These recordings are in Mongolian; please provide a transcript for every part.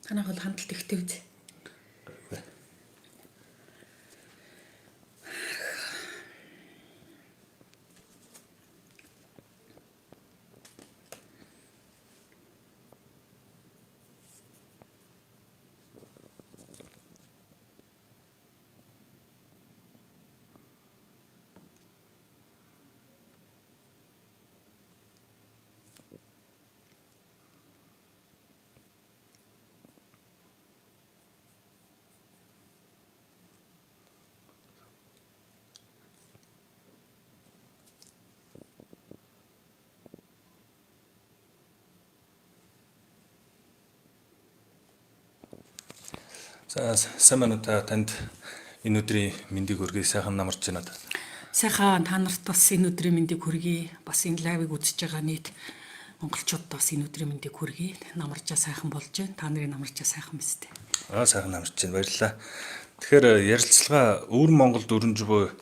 Танайх бол хандлт ихтэй үз. За сайн байна уу та танд энэ өдрийн мэндийг хүргэе. Сайхан намарч байна та. Сайхан та нарт бас энэ өдрийн мэндийг хүргэе. Бас энэ лайвыг үзэж байгаа нийт монголчуудад бас энэ өдрийн мэндийг хүргэе. Намарчаа сайхан болж байна. Та нарын намарчаа сайхан биз дээ. Аа сайхан намарч байна. Баярлалаа. Тэгэхээр ярилцлага өвөр Монголд өрнж буй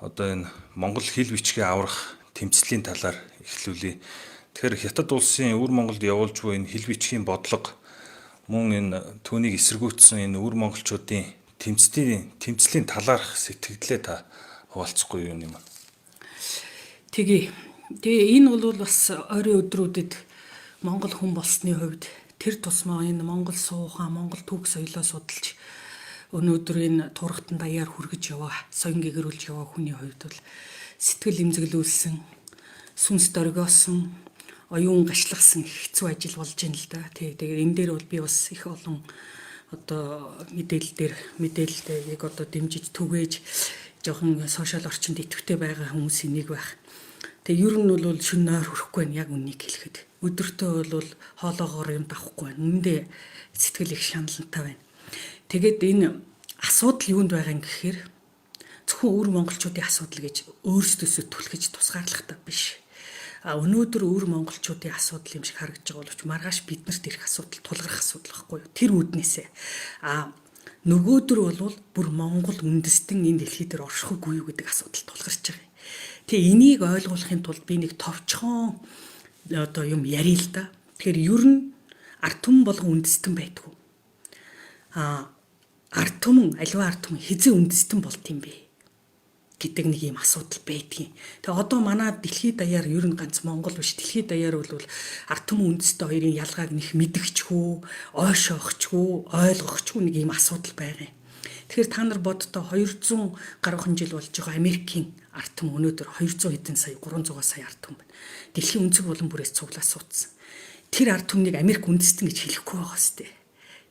одоо энэ монгол хэл бичгийг аврах тэмцлийн талаар эхлүүлье. Тэгэхээр Хятад улсын өвөр Монголд явуулж буй энэ хэл бичгийн бодлого мөн энэ түүнийг эсэргүүцсэн энэ өвөр монголчуудын тэмцлийн талаарх сэтгэлдээ та хуваалцахгүй юу юм. Тэгье. Тэгээ энэ бол бас ойрын өдрүүдэд монгол хүн болсны хувьд тэр тусмаа энэ монгол суухан, монгол түүх соёлоо судалж өнөөдөр энэ тургатан даяар хүргэж яваа, соён гэгэрүүлж яваа хүний хувьд бол сэтгэл эмзэглүүлсэн, сүнс дөргиосон, оюун гашлахсан хэцүү ажил болж байна л да. Тий. Тэгээд энэ дээр бол би бас их олон одоо мэдээлэл дээр мэдээлэлтэйг одоо дэмжиж түгээж жоохон сошиал орчинд идэвхтэй байгаа хүмүүсийн нэг байх. Тэгээ ер нь бол шөнө нойр хүрэхгүй байна яг үннийг хэлэхэд. Өдөртөө бол хоолоогоор юм давхгүй байна. Үүндээ сэтгэл их шаналнтай байна. Тэгээд энэ асуудал юунд байгаа юм гэхээр зөвхөн өвөр монголчуудын асуудал гэж өөрсдөөсөө түлхэж тусгаарлахтай биш. А өнөөдөр өвөр монголчуудын асуудал юм шиг харагдаж байгаа боловч маргааш биднэрт ирэх асуудал тулгарх асуудал байхгүй юу? Тэр үүднээсээ. А нөгөөдөр бол бүр Монгол үндэстэн энэ дэлхий дээр оршихуйгүй юу гэдэг асуудал тулгарч байгаа юм. Тэгээ энийг ойлгуулахын тулд би нэг товчхон одоо юм ярил л да. Тэгэхээр ер нь ард түмэн болгон үндэстэн байдгүй. А ард түмэн аливаа ард түмэн хэзээ үндэстэн болт юм бэ гэдэг нэг юм асуудал байдгийн. Тэгээ одоо манай дэлхийд даяар ер нь ганц Монгол биш дэлхийд даяар бол ард түмэн үндэстэн хоёрын ялгааг нэх мэдгчгүй, ойшоохчгүй, ойлгохчгүй нэг юм асуудал байгаа юм. Тэгэхээр та нар боддоо 200 гаруйхан жил болж байгаа Америкийн ард түмэн өнөөдөр 200 хэдэн сая 300 сая ард түмэн байна. Дэлхийн өнцөг булан бүрээс цуглаа суудсан. Тэр ард түмнийг Америк үндэстэн гэж хэлэхгүй байгаа сте.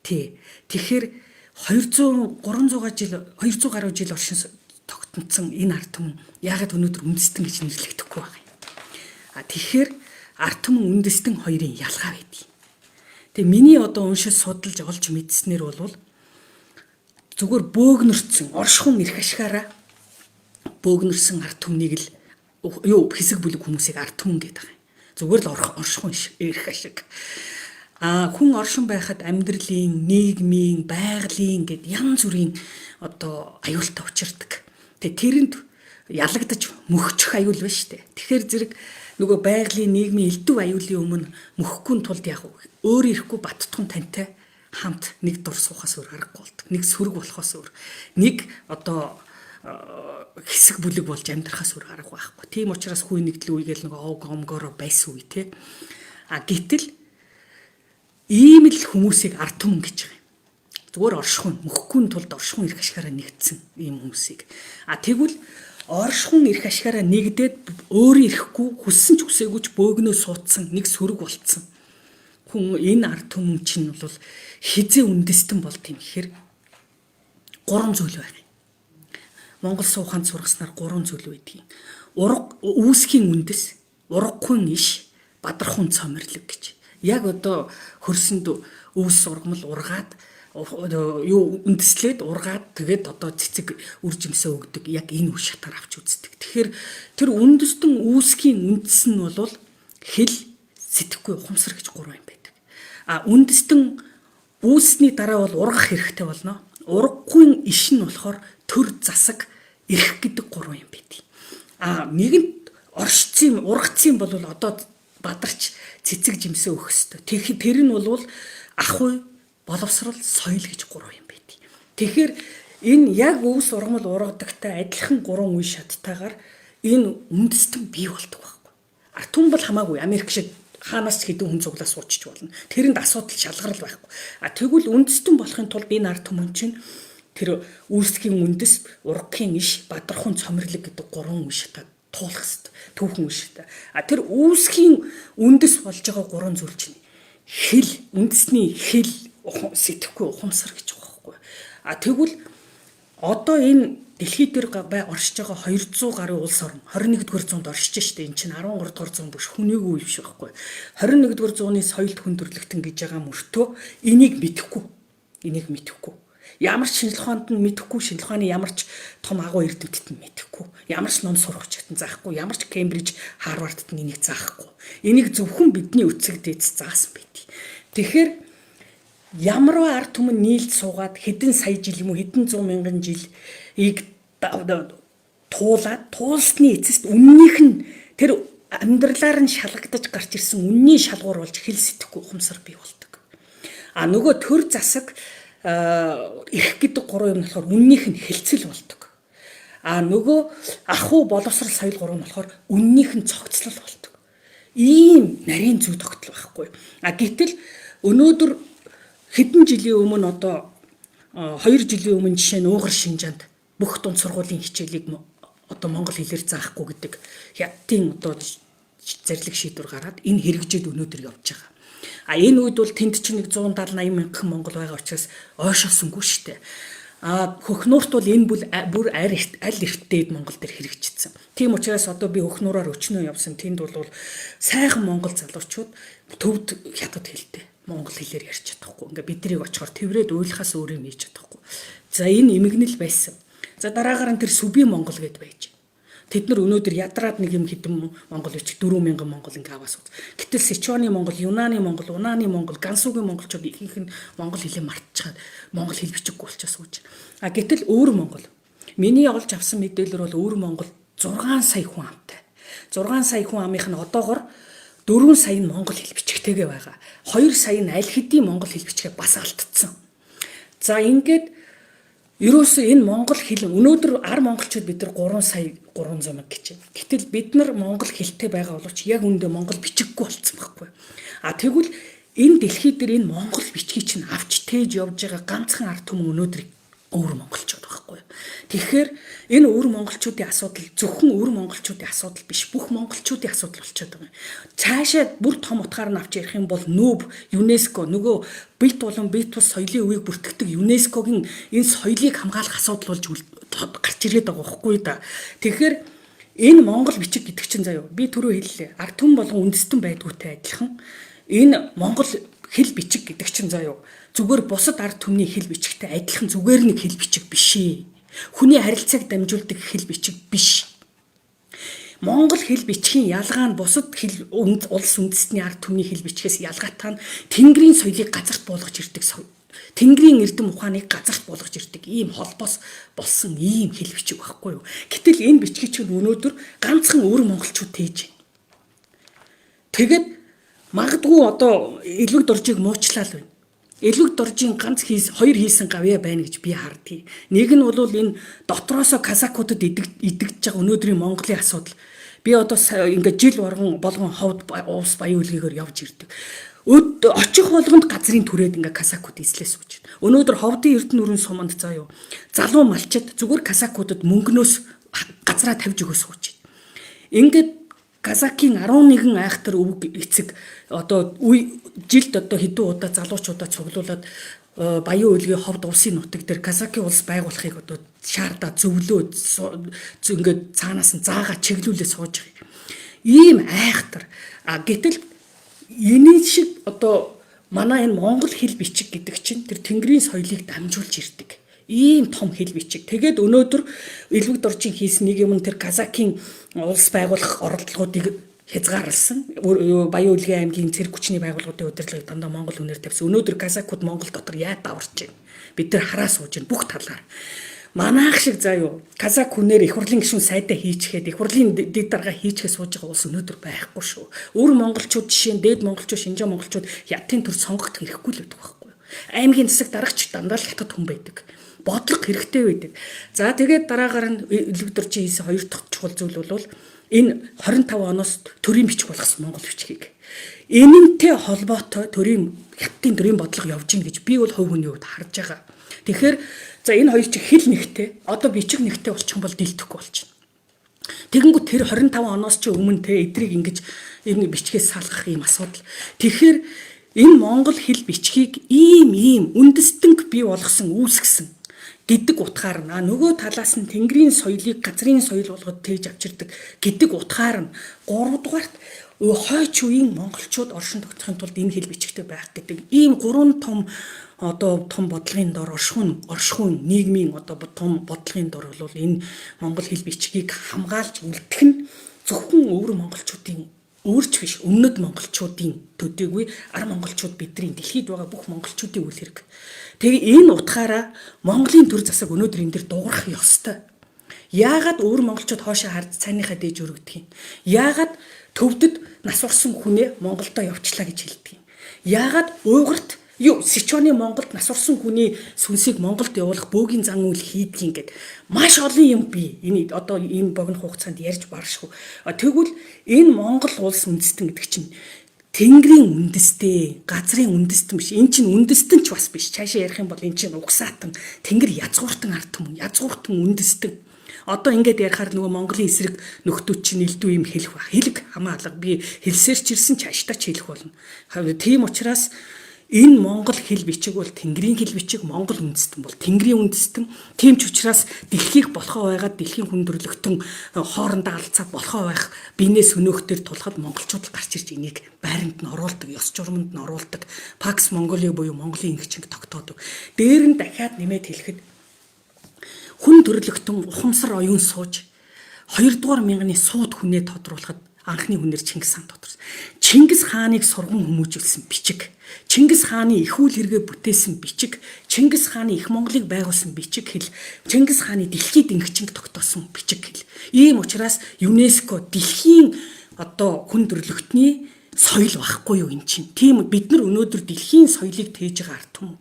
Тий. Тэгэхээр 200 300 жил 200 гаруй жил оршин тогтноцсон энэ ард түмэн яагаад өнөөдөр үндэстэн гэж нэрлэгдэхгүй байгаа юм. А тэгэхээр ард түмэн үндэстэн хоёрын ялгаа байдаг. Тэгээ миний одоо уншиж судалж олж мэдснээр бол зүгээр бөөгнөрцөн оршихуун эрх ашгаараа бөөгнөрсөн ард түмнийг л юу хэсэг бүлэг хүмүүсийг ард түмэн гэдэг юм. Зүгээр л оршихуун эрх ашиг. А хүн оршин байхад амьдралын, нийгмийн, байгалийн гэд янз бүрийн одоо аюултай учирдаг. Тэгээ тэрэнд ялагдаж мөхчих аюул байна шүү дээ. Тэгэхээр зэрэг нөгөө байгалийн нийгмийн элдв аюулын өмнө мөхөхгүй тулд яг өөр ирэхгүй баттхан тантай хамт нэг дур суухаас өөр аргагүй болдог. Нэг сөрөг болохоос өөр. Нэг одоо хэсэг бүлэг болж амьдрахаас өөр арга байхгүй. Тийм учраас хүү нэгдэл үегээл нөгөө овг омгоороо байсан үе те. А гэтэл ийм л хүмүүсийг ард түмэн гэж байгаа юм. Зүгээр оршихуун мөхгүй тулд оршихуун эрх ашгаараа нэгдсэн ийм хүмүүсийг. А тэгвэл оршихуун эрх ашгаараа нэгдээд өөрөө ирэхгүй хүссэн ч хүсээгүй ч бөөгнөө суудсан нэг сөрөг болцсон. Хүн энэ ард түмэн чинь бол хизээ үндэстэн болд юм гэхээр гурван зүйл байна. Монгол сууханд сургаснаар гурван зүйл байдгийг. Ураг үүсхийн үндэс, урагхүйн иш, бадрахуун цомирлог гэж. Яг одоо хөрсөнд өвс ургамал ургаад юу үндэслээд ургаад тэгээд одоо цэцэг үр жимсээ өгдөг яг энэ үе шатаар авч үздэг. Тэгэхээр тэр үндэстэн үүсгийн үндэс нь бол хэл, сэтгэхгүй, ухамсар гэж гурван юм байдаг. А үндэстэн үүссний дараа бол ургах хэрэгтэй болно. Ургахгүй иш нь болохоор төр засаг эрх гэдэг гурван юм байдаг. А нэгэнт оршицсан ургацсан бол одоо бадарч цэцэг жимсээ өгөх ёстой. Тэр нь бол ах уу боловсрол, соёл гэж гурван юм байдаг. Тэгэхээр энэ яг өвс ургамал ургадагтай адилхан гурван үе шаттайгаар энэ үндэстэн бий болдог байхгүй. Ард түмэн бол хамаагүй Америк шиг хаанаас ч хэдэн хүн цуглаа суучч болно. Тэрэнд асуудал шалгарал байхгүй. А тэгвэл үндэстэн болохын тулд энэ ард түмэн чинь тэр үүсгийн үндэс, ургахын иш, бадрахуун цомирлог гэдэг гурван үе шатаа туулах хэвээр түүхэн үе шатаа. А тэр үүсгийн үндэс болж байгаа гурван зүйл чинь хэл, үндэсний хэл, сэтгэхгүй ухамсар гэж байгаа байхгүй. А тэгвэл одоо энэ дэлхий дээр бай оршиж байгаа 200 гаруй улс орн 21-р зуунд оршиж штэ. Энэ чинь 13-р зуун биш, хүнээгүй үе биш байхгүй. 21-р зууны соёлд хүн төрлөختөн гэж байгаа мөртөө энийг мэдэхгүй. Энийг мэдэхгүй. Ямар ч шинжлэх ухаанд нь мэдэхгүй, шинжлэх ухааны ямар ч том агуу эрдэмтэд нь мэдэхгүй. Ямар ч ном сурагчид нь заахгүй, ямар ч Кембриж, Харвардд нь энийг заахгүй. Энийг зөвхөн бидний үцэг дээдс заасан байдаг. Тэгэхээр ямарваа ард түмэн нийлд суугаад хэдэн сая жил юм уу хэдэн зуун мянган жилийг туулаад туулсны эцэст үннийх нь тэр амьдралаар нь шалгагдаж гарч ирсэн үнний шалгуур болж хэл сэтгэхгүй ухамсар бий болдог. А нөгөө төр засаг эрх гэдэг гурван юм болохоор үннийх нь хэлцэл болдог. А нөгөө ахуй боловсрал соёл гурван нь болохоор үннийх нь цогцлол болдог. Ийм нарийн зүй тогтол байхгүй. А гэтэл өнөөдөр хэдэн жилийн өмнө одоо 2 жилийн өмнө жишээ нь Уугар Шинжаанд бүх дунд сургуулийн хичээлийг одоо монгол хэлээр заахгүй гэдэг хятадын одоо зарлиг шийдвэр гараад энэ хэрэгжээд өнөөдөр явж байгаа. А энэ үед бол тэнд чинь нэг 170 80 мянган монгол байгаа учраас ойшоосонгүй шүү дээ. А хөхнуурт бол энэ бүр аль эртдээд Монгол дээр хэрэгжчихсэн. Тийм учраас одоо би хөхнуураар өчнөө явсан. Тэнд бол сайхан монгол залуучууд төвд хятад хэлтэй. Монгол хэлээр ярьж чадахгүй. Ингээ биднийг очихоор тэврээд уйлахаас өөр юм хийж чадахгүй. За энэ эмгэнэл байсан. За дараагаар нь тэр Сүбийн Монгол гэд байж. Тэд нар өнөөдөр ядраад нэг юм хэдэн монгол бичиг 4000 монгол ингээ аваа сууц. Гэтэл Сичуаны монгол, Юнаны монгол, Унааны монгол, Гансугийн монголчууд ихэнх нь монгол хэлээ мартчихад монгол хэл бичиггүй болчихоо сууж. А гэтэл өөр монгол. Миний олж авсан мэдээлэлээр бол өөр монгол 6 сая хүн амтай. 6 сая хүн амынх нь одоогор 4 сая нь монгол хэл бичгтэйгээ байгаа. 2 сая нь аль хэдийн монгол хэл бичгээ бас алдсан. За ингээд ерөөсөө энэ монгол хэл өнөөдөр ар монголчууд бид нар 3 сая 300 мянга гэж байна. Гэтэл бид нар монгол хэлтэй байгаа боловч яг үндэ монгол бичиггүй болцсон байхгүй. А тэгвэл энэ дэлхий дээр энэ монгол бичгийг чинь авч тээж явж байгаа ганцхан ард түмэн өнөөдөр өвөр монголчууд байхгүй. Тэгэхээр энэ өвөр монголчуудын асуудал зөвхөн өвөр монголчуудын асуудал биш, бүх монголчуудын асуудал болчиход байгаа юм. Цаашаа бүр том утгаар нь авч ярих юм бол НҮБ, ЮНЕСКО нөгөө бит болон бит тус соёлын үеийг бүртгэдэг ЮНЕСКОгийн энэ соёлыг хамгаалах асуудал болж гарч ирээд байгаа байхгүй да. Тэгэхээр энэ монгол бичиг гэдэг чинь заяа би түрүү хэллээ. Ард түмэн болгон үндэстэн байдгүйтэй адилхан энэ монгол хэл бичиг гэдэг чинь заяа зүгээр бусад ард түмний хэл бичигтэй адилхан зүгээр нэг хэл бичиг биш ээ. Хүний харилцааг дамжуулдаг хэл бичиг биш. Монгол хэл бичгийн ялгаа нь бусад хэл улс үндэстний ард түмний хэл бичгээс ялгаатай нь тэнгэрийн соёлыг газарт буулгаж ирдэг Тэнгэрийн эрдэм ухааныг газарт буулгаж ирдэг ийм холбоос болсон ийм хэл бичиг байхгүй юу. Гэтэл энэ бичгийг чинь өнөөдөр ганцхан өөр монголчууд тээж байна. Тэгээд магадгүй одоо элвэг доржийг муучлаа л байна. Элвэг доржийн ганц хийс хоёр хийсэн гавьяа байна гэж би хардгийг. Нэг нь бол энэ дотроосоо казакуудад идэгдэж байгаа өнөөдрийн Монголын асуудал. Би одоо ингээд жил болгон ховд уус баян үлгийгээр явж ирдэг. Очих болгонд газрын түрээд ингээ казакууд эзлээ сууж байна. Өнөөдөр ховдын Эрдэнэ өрөн суманд заа юу. Залуу малчид зүгээр казакуудад мөнгнөөс газраа тавьж өгөө сууж байна. Ингээд Казакийн 11 айхтар өвөг эцэг одоо үе жилд одоо хэдэн удаа залуучуудаа цуглуулад Баян үйлгийн ховд улсын нутаг дээр Казакийн улс байгуулахыг одоо шаардаа зөвлөө ингээд цаанаас нь заагаа чиглүүлээ сууж байгаа. Ийм айхтар. А гэтэл энэ шиг одоо манай энэ монгол хэл бичиг гэдэг чинь тэр тэнгэрийн соёлыг дамжуулж ирдэг. Ийм том хэл бичиг. Тэгээд өнөөдөр Элвэг доржийн хийсэн нэг юм тэр Казакийн улс байгуулах оролдлогоодыг хязгаарласан. Баян Үлгийн аймгийн цэрэг хүчний байгууллагуудын удирдлагыг дандаа монгол хүнээр тавьсан. Өнөөдөр казакууд Монгол дотор яад даварч байна. Бид нар хараа сууж байна бүх талаар. Манайх шиг заа юу. Казак хүнээр их хурлын гишүүн сайдаа хийчихэд их хурлын дэд дарга хийчгээ сууж байгаа улс өнөөдөр байхгүй шүү. Өвөр монголчууд жишээ нь дээд монголчууд, шинжээ монголчууд хятадын төр сонгогдох хэрэггүй л байдаг байхгүй юу. Аймгийн засаг дарагч дандаа л хятад хүн байдаг. Бодлого хэрэгтэй байдаг. За тэгээд дараагаар нь Илвдэржийн хийсэн хоёр дахь чухал зүйл бол энэ 25 оноос төрийн бичиг болгосон монгол бичгийг. Энэнтэй холбоотой төрийн хятадын төрийн бодлого явж гин гэж би бол хувь хүний хувьд харж байгаа. Тэгэхээр за энэ хоёр чи хэл нэгтэй, одоо бичиг нэгтэй болчих юм бол дийлдэхгүй болчихно. Тэгэнгүүт тэр 25 оноос чи өмнө те эдрийг ингэж энэ бичгээс салгах ийм асуудал. Тэгэхээр энэ монгол хэл бичгийг ийм ийм үндэстэнг бий болгосон үүсгэсэн гэдэг утгаар нь нөгөө талаас нь тэнгэрийн соёлыг газрын соёл болгоод тээж авчирдаг гэдэг утгаар нь гуравдугаарт хойч үеийн монголчууд оршин тогтнохын тулд энэ хэл бичгтэй байх гэдэг ийм гурван том одоо том бодлогын дор оршихуун нийгмийн одоо том бодлогын дор бол энэ монгол хэл бичгийг хамгаалж үлдэх нь зөвхөн өвөр монголчуудын өөрч биш өмнөд монголчуудын төдийгүй ар монголчууд бидний дэлхийд байгаа бүх монголчуудын үйл хэрэг. Тэгээ энэ утгаараа Монголын төр засаг өнөөдөр энэ дэр дуурах ёстой. Яагаад өвөр монголчууд хоошоо харж цайныхаа дээж өргөдөг юм? Яагаад төвдөд нас орсон хүнээ Монголдо явчлаа гэж хэлдэг юм? Яагаад уйгурт юу Сичуаны Монголд нас орсон хүний сүнсийг Монголд явуулах бөөгийн зан үйл хийдгийг ингээд маш олон юм би энэ одоо энэ богино хугацаанд ярьж баршгүй. Тэгвэл энэ Монгол улс үндэстэн гэдэг чинь Тэнгэрийн үндэстэй, газрын үндэстэн биш. Эн чинь үндэстэн ч бас биш. Цаашаа ярих юм бол эн чинь угсаатан, тэнгэр язгууртан ард түмэн, язгууртан үндэстэн. Одоо ингээд ярихаар нөгөө Монголын эсрэг нөхдүүд чинь элдв юм хэлэх ба. Хэлэг хамаалга би хэлсээр ч ирсэн чаашдаа ч хэлэх болно. Тийм учраас энэ монгол хэл бичиг бол тэнгэрийн хэл бичиг, монгол үндэстэн бол тэнгэрийн үндэстэн. Тийм ч учраас дэлхийг болохоо байгаад дэлхийн хүндрэлтэн хоорондоо алцаад болохоо байх бинээс хөнөөхтөр тулахад монголчууд л гарч ирж энийг байранд нь оруулдаг, ёс журманд нь оруулдаг. Pax Mongolia буюу Монголын инх чинг тогтоодог. Дээр нь дахиад нэмээд хэлэхэд хүн төрлөختөн ухамсар оюун сууж 2 дугаар мянганы сууд хүнээ тодруулахад анхны хүнээр Чингис хаан тодорсон. Чингис хааныг сурган хүмүүжүүлсэн бичиг. Чингис хааны их үйл хэрэгээ бүтээсэн бичиг, Чингис хааны их Монголыг байгуулсан бичиг хэл, Чингис хааны дэлхийд ингэчинг тогтоосон бичиг хэл. Ийм учраас ЮНЕСКО дэлхийн одоо хүн төрөлхтний соёл байхгүй юу эн чинь. Тийм бид нар өнөөдөр дэлхийн соёлыг тээж байгаа ард түмэн.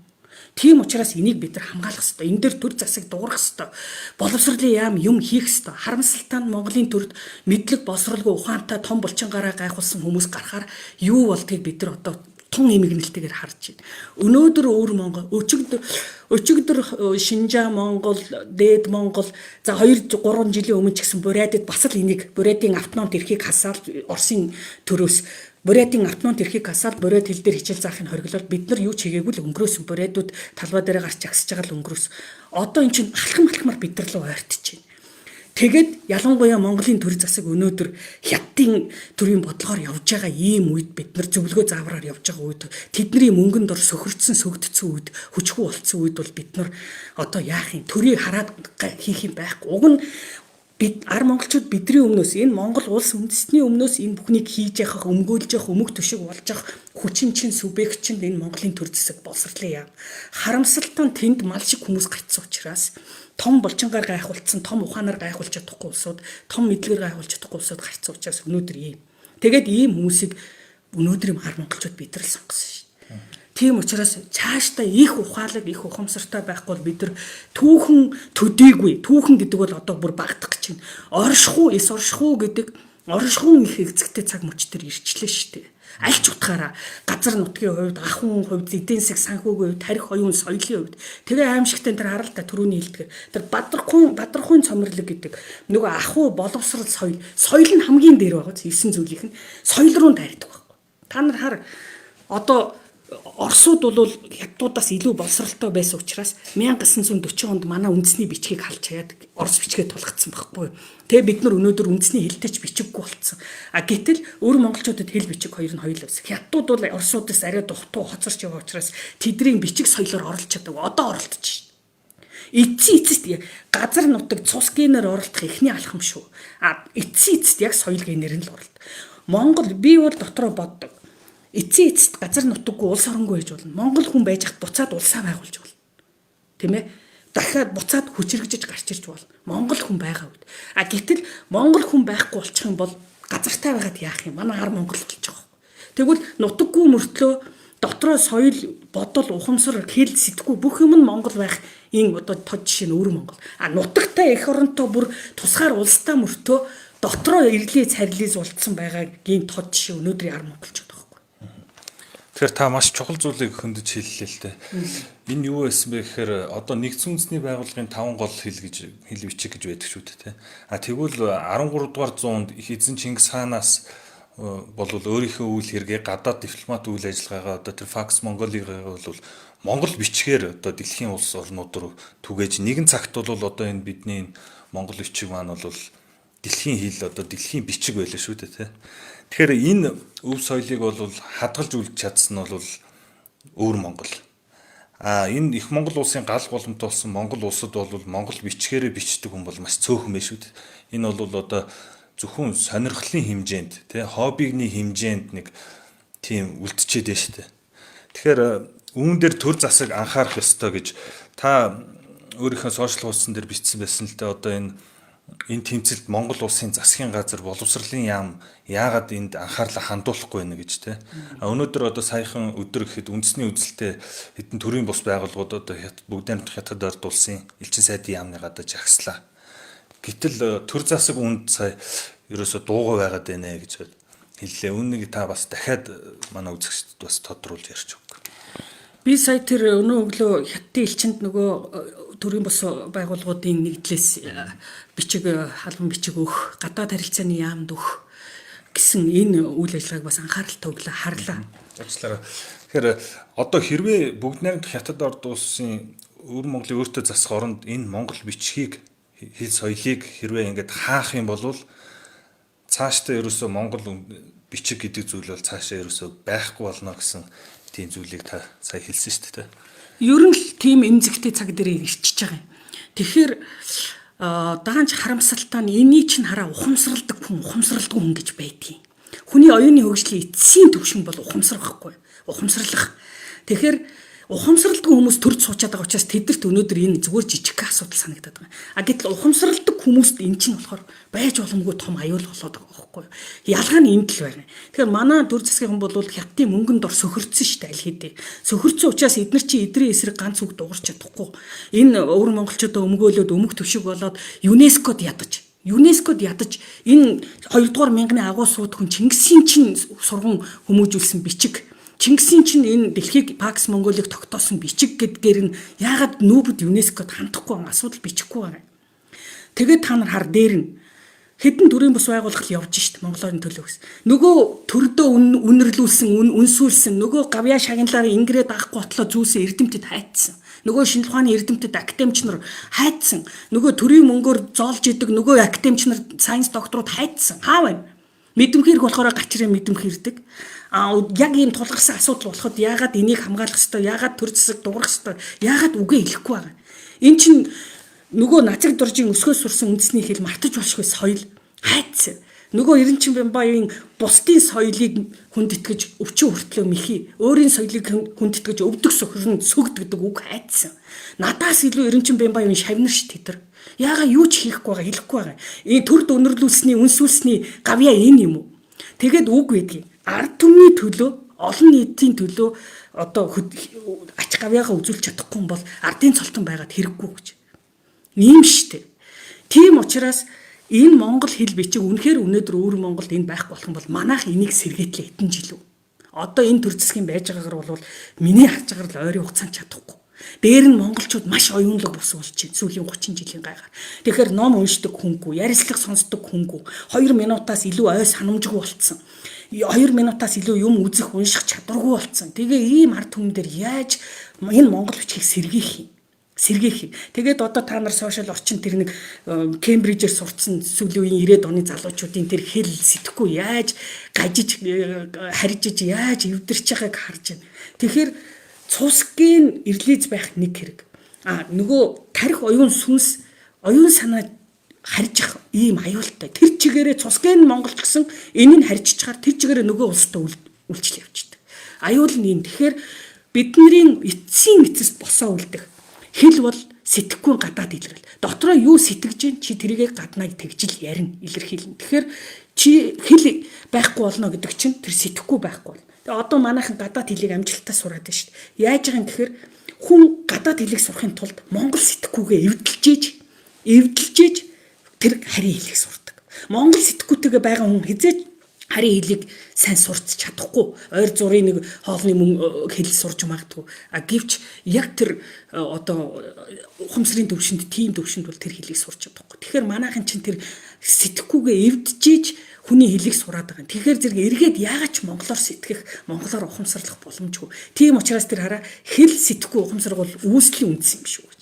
Тийм учраас энийг бид нар хамгаалах ёстой. Энэ дээр төр засаг дуурах ёстой. Боловсролын яам юм хийх ёстой. Харамсалтай нь Монголын төрд мэдлэг боловсролгүй ухаантай том булчингаараа гайхуулсан хүмүүс гарахаар юу болдгийг бид нар одоо тун эмгэнэлтэйгээр харж байна. Өнөөдөр өвөр Монгол, өчигдөр Шинжаан Монгол, Дээд Монгол, за 2 3 жилийн өмнө ч гэсэн Бурайдад бас л энийг Бурайдын автономт эрхийг хасаал Оросын төрөөс Бурайдын автономт эрхийг хасаал Бурайд хэл дээр хичээл заахыг хориглоод бид нар юу ч хийгээгүй л өнгөрөөсөн. Бурайдууд талбай дээр гарч жагсаж байгаа л өнгөрөөс. Одоо эн чинь алхам алхмаар бид нар руу ойртож байна. Тэгээд ялангуяа Монголын төр засаг өнөөдөр хятадын төрийн бодлогоор явж байгаа ийм үед бид нар зөвлөгөө заавраар явж байгаа үед тэдний мөнгөнд дор сөхөрдсөн сөгдсөн үед хүчгүй болцсон үед бол бид нар одоо яах юм, төрийг хараад хийх юм байхгүй. Уг нь бид ар монголчууд бидний өмнөөс энэ Монгол улс үндэстний өмнөөс энэ бүхнийг хийж явах, өмгөөлж явах, өмг төшөг болж явах хүчин чинь субъект чинь энэ Монголын төр засаг боловсролын яам. Харамсалтай нь тэнд мал шиг хүмүүс гарцсан учраас том булчингаар гайхуулсан, том ухаанаар гайхуулж чадахгүй улсууд, том мэдлэгээр гайхуулж чадахгүй улсууд гарцсан учраас өнөөдөр ийм. Тэгээд ийм хүмүүсийг өнөөдөр юм ар монголчууд бид нар л сонгосон шин. Тийм учраас цаашдаа их ухаалаг, их ухамсартай байхгүй бол бид нар түүхэн төдийгүй, түүхэн гэдэг бол одоо бүр багтах гэж байна. Оршихуу, эс оршихуу гэдэг оршихуун их эзэгтэй цаг мөч төр ирчлээ шүү дээ. Аль ч утгаараа газар нутгийн хувьд, ахуйн хувьд, эдийн засаг санхүүгийн хувьд, тарих оюун соёлын хувьд. Тэгээ аимшигтай тэр харалта түрүүний хэлдгээр. Тэр бадрахуйн цомрлог гэдэг нөгөө ахуй боловсрол соёл, соёл нь хамгийн дээр байгаа. 9 зүйлийнх нь соёл руу дайрдаг байхгүй. Та нар хар одоо Оросууд бол хятадуудаас илүү боловсралтай байсан учраас 1940 онд манай үндэсний бичгийг халж хаяад Орос бичгээ тулгацсан байхгүй юу. Тэгээ бид нар өнөөдөр үндэсний хэлтэй ч бичиггүй болцсон. А гэтэл өөр монголчуудад хэл бичиг хоёр нь хоёул байсан. Хятадууд бол Оросуудаас арай дутуу хоцорч яваа учраас тэдний бичиг соёлоор оролцож чадаагүй. Одоо оролдож шин. Эцсийн эцэст газар нутаг цус генээр оролдох эхний алхам шүү. А эцсийн эцэст яг соёл генээр нь л оролд. Монгол би бол дотроо боддог. Эцсийн эцэст газар нутаггүй улс оронгүй байж болно. Монгол хүн байж хат буцаад улсаа байгуулж болно. Тийм ээ? Дахиад буцаад хүчрэгжиж гарч ирж болно. Монгол хүн байгаа үед. А гэтэл монгол хүн байхгүй болчих юм бол газартай байгаад яах юм? Манай хар монгол болж байгаа. Тэгвэл нутаггүй мөртлөө Дотроо соёл, бодол, ухамсар, хэл, сэтгүү бүх юм нь Монгол байх энэ одоо тод жишээ нь өвөр Монгол. А нутагтай эх оронтой бүр тусгаар улстай мөртөө дотроо ирлээ царилээс улдсан байгаагийн тод жишээ өнөөдрийн ар монголчууд байхгүй. Тэгэхээр та маш чухал зүйлийг хөндөж хэллээ л дээ. Энэ юу байсан бэ гэхээр одоо нэгдсэн үндэсний байгууллагын 5 гол хэл гэж хэл бичиг гэж байдаг шүү дээ, тэ. А тэгвэл 13 дугаар зуунд их эзэн Чингис хаанаас болвол өөрийнхөө үйл хэрэгээ гадаад дипломат үйл ажиллагаагаа одоо тэр Факс Монголигаа бол монгол бичгээр одоо дэлхийн улс орнууд руу түгээж нэгэн цагт бол одоо энэ бидний энэ монгол бичиг маань бол дэлхийн хэл одоо дэлхийн бичиг байлаа шүү дээ, тэ. Тэгэхээр энэ өв соёлыг бол хадгалж үлдэж чадсан нь бол өвөр Монгол. А энэ их Монгол улсын гал голомт болсон Монгол улсад бол монгол бичгээрээ бичдэг хүн бол маш цөөхөн байх шүү дээ. Энэ бол одоо зөвхөн сонирхлын хэмжээнд тий хоббигны хэмжээнд нэг тийм үлдчихэд байна шүү дээ. Тэгэхээр үүн дээр төр засаг анхаарах ёстой гэж та өөрийнхөө сошиал хуудсан дээр бичсэн байсан л дээ. Одоо энэ тэмцэлд Монгол улсын засгийн газар боловсролын яам яагаад энд анхаарлаа хандуулахгүй байна гэж те. Өнөөдөр одоо саяхан өдөр гэхэд үндэсний үзэлтэй хэдэн төрийн бус байгууллагууд одоо бүгд найрамдах хятад ард улсын элчин сайдын яамны гадаа жагслаа. Гэтэл төр засаг үнд сая ерөөсө дуугаа байгаад байна гэж хэллээ. Үүнийг та бас дахиад манай үзэгчдэд бас тодруулж ярьж өг. Би сая тэр өнөө өглөө хятадын элчинд нөгөө төрийн бус байгууллагуудын нэгдлээс бичиг халуун бичиг өгөх, гадаад харилцааны яамд өгөх гэсэн энэ үйл ажиллагааг бас анхааралтай өглөө харлаа. Уучлаарай. Тэгэхээр одоо хэрвээ бүгд найрамдах хятад орд улсын өвөр Монголын өөртөө засах оронд энэ монгол бичгийг хэл соёлыг хэрвээ ингээд хаах юм бол цаашдаа ерөөсөө монгол бичиг гэдэг зүйл бол цаашаа ерөөсөө байхгүй болно гэсэн тийм зүйлийг та сая хэлсэн шүү дээ. Ер нь л тийм эмзэгтэй цаг дээр ирчихэж байгаа юм. Тэгэхээр даанч харамсалтай нь энийг чинь хараа ухамсарладаг хүн, ухамсарладаг хүн гэж байдгийг. Хүний оюуны хөгжлийн эцсийн түвшин бол ухамсар байхгүй. Ухамсарлах. Тэгэхээр ухамсарладаг хүмүүс төрж суучаад байгаа учраас тэдэрт өнөөдөр энэ зүгээр жижиг асуудал санагдаад байгаа. А гэтэл ухамсарладаг хүмүүст энэ чинь болохоор байж боломгүй том аюул болоод байгаа байхгүй юу? Ялгаа нь энд л байна. Тэгэхээр манай төр засгийн хүн бол хятадын мөнгөнд дор сөхөрцөн шүү дээ аль хэдийн. Сөхөрцөн учраас эднэр чи эдрийн эсрэг ганц үг дуурч чадахгүй. Энэ өвөр монголчуудаа өмгөөлөөд өмг төвшиг болоод ЮНЕСКОд ядаж энэ 2 дугаар мянганы агуу сууд хүн Чингисийн чинь сурган хүмүүжүүлсэн бичиг Чингисийн чинь энэ дэлхийг Пакс Монголыг тогтоосон бичиг гэдгээр нь яагаад нүүбэд ЮНЕСКОд хандахгүй байгаа асуудал бичихгүй байгаа. Тэгээд та нар хар дээр нь хэдэн төрийн бус байгууллага явж шít Монголын төлөө гэсэн. Нөгөө төрдөө үнэрлүүлсэн, үнсүүлсэн, нөгөө гавьяа шагналаар ингэрээ даахгүй ботлоо зүүсэн эрдэмтэд хайцсан. Нөгөө шинжлэх ухааны эрдэмтэд академич нар хайцсан. Нөгөө төрийн мөнгөөр зоолж идэг нөгөө академич нар сайенс докторууд хайцсан. Хаа байна? Мэдэмхийрх болохоор гачрын мэдэмхийрдэг. А яг ийм тулгарсан асуудал болоход яагаад энийг хамгаалах ёстой, яагаад төр засаг дуурах ёстой, яагаад үгээ хэлэхгүй байгаа. Эн чин нөгөө нацаг дуржийн өсгөөс сурсан үндэсний хэл мартаж болшгүй соёл хайцсан. Нөгөө Эренчин Бямбаевын бусдын соёлыг хүндэтгэж өвчин хүртлөө мэхий, өөрийн соёлыг хүндэтгэж өвдөг сохирн сүгд гэдэг үг хайцсан. Надаас илүү Эренчин Бямбаевын шавнар ш тэд нар. Яагаад юу ч хийхгүй байгаа, хэлэхгүй байгаа. Энэ төрд өнөрлүүлсний, үнсүүлсний гавьяа энэ юм уу? Тэгээд үг байдгийг ард түмний төлөө, олон нийтийн төлөө одоо ач гавьяагаа үзүүлж чадахгүй юм бол ардын цолтон байгаад хэрэггүй гэж. Ийм штэ. Тийм учраас энэ монгол хэл бичиг үнэхээр өнөөдөр өвөр Монголд энэ байхгүй болох юм бол манайх энийг сэргээтлээ хэдэн жил үү? Одоо энэ төр засгийн байж байгаагаар бол миний харж байгаагаар л ойрын хугацаанд чадахгүй. Дээр нь монголчууд маш оюунлаг бус болж байна. Сүүлийн 30 жилийн гайгаар. Тэгэхээр ном уншдаг хүнгүй, ярилцлага сонсдог хүнгүй, 2 минутаас илүү ой санамжгүй болцсон. 2 минутаас илүү юм үзэх, унших чадваргүй болцсон. Тэгээ ийм ард түмэн дээр яаж энэ монгол бичгийг сэргийх юм? Сэргээх юм. Тэгээд одоо та нар сошиал орчин тэр нэг Кембрижээр сурцсан сүүлийн үеийн 90-ад оны залуучуудын тэр хэл сэтгэхгүй яаж гажиж харжиж яаж эвдэрч байгааг харж байна. Тэгэхээр цусгийн ирлийз байх нэг хэрэг. А нөгөө тарих оюун сүнс оюун санаа харжих ийм аюултай. Тэр чигээрээ цусгийн монголч гэсэн энэ нь харжчихаар тэр чигээрээ нөгөө улстай үйлчлэл явчихдаг. Аюул нь энэ. Тэгэхээр бидний эцсийн эцэст босоо үлдэх. Хэл бол сэтгэхгүй гадаад илрэл. Дотроо юу сэтгэж гин чи тэрийгэ гаднаа тэгжил ярина, илэрхийлнэ. Тэгэхээр чи хэл байхгүй болно гэдэг чинь тэр сэтгэхгүй байхгүй болно. Тэгээ одоо манайхан гадаад хэлийг амжилттай сураад байна шүү дээ. Яаж байгаа юм гэхээр хүн гадаад хэлийг сурахын тулд монгол сэтгэхүйгээ эвдэлжээж тэр харийн хэлийг сурдаг. Монгол сэтгэхүйтэйгээ байгаа хүн хизээж харийн хэлийг сайн сурч чадахгүй. Ойр зургийн нэг хоолны мөн хэл сурч магадгүй. А гэвч яг тэр одоо ухамсарын төвшөнд, тийм төвшөнд бол тэр хэлийг сурч чадахгүй. Тэгэхээр манайхан чинь тэр сэтгэхүйгээ эвджиж хүний хэлийг сураад байгаа юм. Тэгэхээр зэрэг эргээд яагаад ч монголоор сэтгэх, монголоор ухамсарлах боломжгүй. Тийм учраас тэр хараа хэл сэтгэхүй ухамсар бол үүслийн үндэс юм шүү гэж.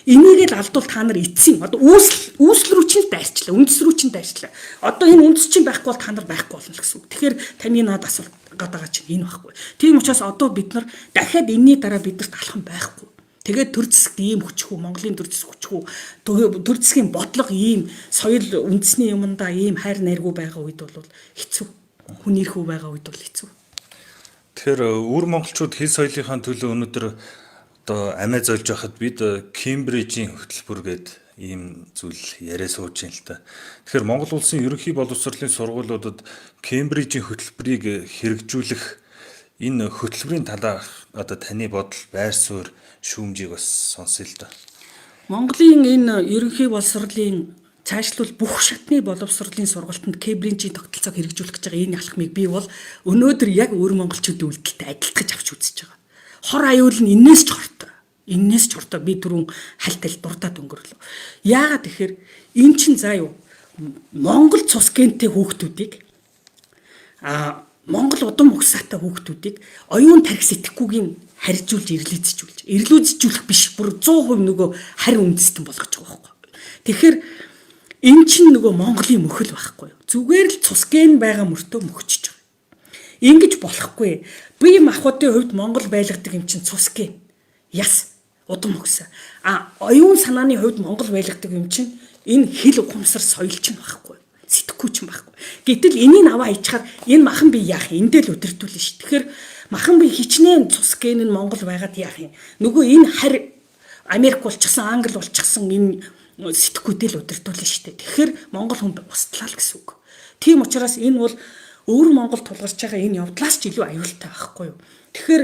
Энийг л алдвал та нар эцсийн одоо үүсэл рүү чинь дайрчлаа, үндэс рүү чинь дайрчлаа. Одоо энэ үндэс чинь байхгүй бол та нар байхгүй болно л гэсэн үг. Тэгэхээр таны над асуулт байгаа чинь энэ байхгүй. Тийм учраас одоо бид нар дахиад энэний дараа бидэрт алхам байхгүй. Тэгээд төр зэсэгт ийм хүчхүү, Монголын төр зэсэг хүчхүү, төр зэсгийн бодлого ийм соёл үндэсний юмдаа ийм хайр найргүй байгаа үед бол хэцүү. Хүн ирхүү байгаа үед бол хэцүү. Тэгэхээр өвөр монголчууд хэл соёлынхаа төлөө өнөөдөр одоо амиа золж байхад бид Кембрижийн хөтөлбөр гээд ийм зүйл яриа сууж байна л та. Тэгэхээр Монгол улсын ерөнхий боловсролын сургуулиудад Кембрижийн хөтөлбөрийг хэрэгжүүлэх энэ хөтөлбөрийн талаарх одоо таны бодол, байр суурь, шүүмжийг бас сонсъё л да. Монголын энэ ерөнхий боловсролын цаашлуул бүх шатны боловсролын сургалтанд Кембрижийн тогтолцоог хэрэгжүүлэх гэж байгаа энэ алхмыг би бол өнөөдөр яг өвөр монголчуудын үйлдэлтэй адилтгаж авч үзэж байгаа. Хор аюул нь энээс ч хортой. Энээс ч хортой би түрүүн хальт хальт дурдаад өнгөрлөө. Яагаад тэгэхээр эн чин заа юу Монгол цус гентэй хүүхдүүдийг Монгол удам угсаатай хүүхдүүдийг оюун тарих сэтгэхүйгийн харьжуулж ирлүүцжүүлэх биш бүр 100% нөгөө харь үндэстэн болгож байгаа байхгүй. Тэгэхээр эн чин нөгөө Монголын мөхөл байхгүй. Зүгээр л цус ген байгаа мөртөө мөхчөж байгаа. Ингэж болохгүй. Бие махбодын хувьд Монгол байлгадаг юм чин цус ген. Яс удам угсаа. А оюун санааны хувьд Монгол байлгадаг юм чин энэ хэл ухамсар соёл чин байхгүй. Сэтгэхгүй ч юм байхгүй. Гэтэл энийг аваа хийчихээр энэ махан бие яах юм? Эндээ л өдөртүүлнэ ш. Тэгэхээр махан бие хичнээн цус ген нь Монгол байгаад яах юм? Нөгөө энэ харь Америк болчихсон, Англи болчихсон энэ сэтгэхүйдээ л удирдуулна шүү дээ. Тэгэхээр Монгол хүн устлаа л гэсэн үг. Тийм учраас энэ бол өвөр Монгол тулгарч байгаа энэ явдлаас ч илүү аюултай байхгүй юу? Тэгэхээр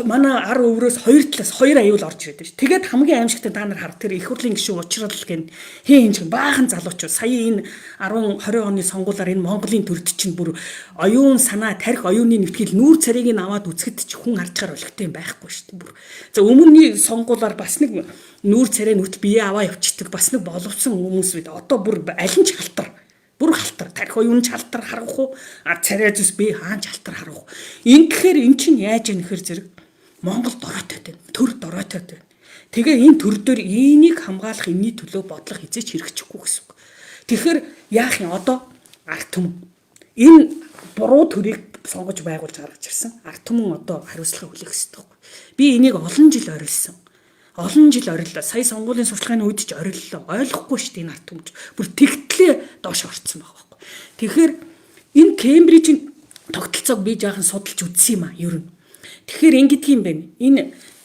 манай ар өврөөс хоёр талаас хоёр аюул орж ирээд байна шүү. Тэгээд хамгийн аимшигтай та нар хар тэр их хурлын гишүүн учрал гэн хин хин баахан залуучууд сая энэ 10 20 оны сонгуулиар энэ Монголын төрд чинь бүр оюун санаа тарих оюуны нэтгэл нүүр царийг нь аваад үзэхэд ч хүн харж чаар олигтой юм байхгүй шүү дээ. Бүр. За өмнөний сонгуулиар бас нэг нүүр царай нүт бие аваа явчихдаг бас нэг боловсон хүмүүс бид одоо бүр аль нь ч халтар. Бүр халтар, тарих оюун ч халтар харах уу? А царай зүс би хаан ч халтар харах уу? Ингэхээр эн чинь яаж яах нөхөр зэрэг Монгол дороотой байна. Төр дороотой байна. Тэгээ энэ төр дээр энийг хамгаалах энэний төлөө бодлого хизээч хэрэгжихгүй гэсэн үг. Тэгэхээр яах юм одоо ард түмэн. Энэ буруу төрийг сонгож байгуулж гаргаж ирсэн. Ард түмэн одоо хариуцлага хүлээх ёстой. Би энийг олон жил орилсон. Олон жил ориллоо. Сая сонгуулийн сурталчилгааны үед ч ориллоо. Ойлгохгүй шүү дээ энэ ард түмж. Бүр тэгтлээ доош орцсон байгаа байхгүй. Тэгэхээр энэ Кембрижийн тогтолцоог би жаахан судалж үзсэн юм а ер нь. Тэгэхээр ингэдэг юм байна. Энэ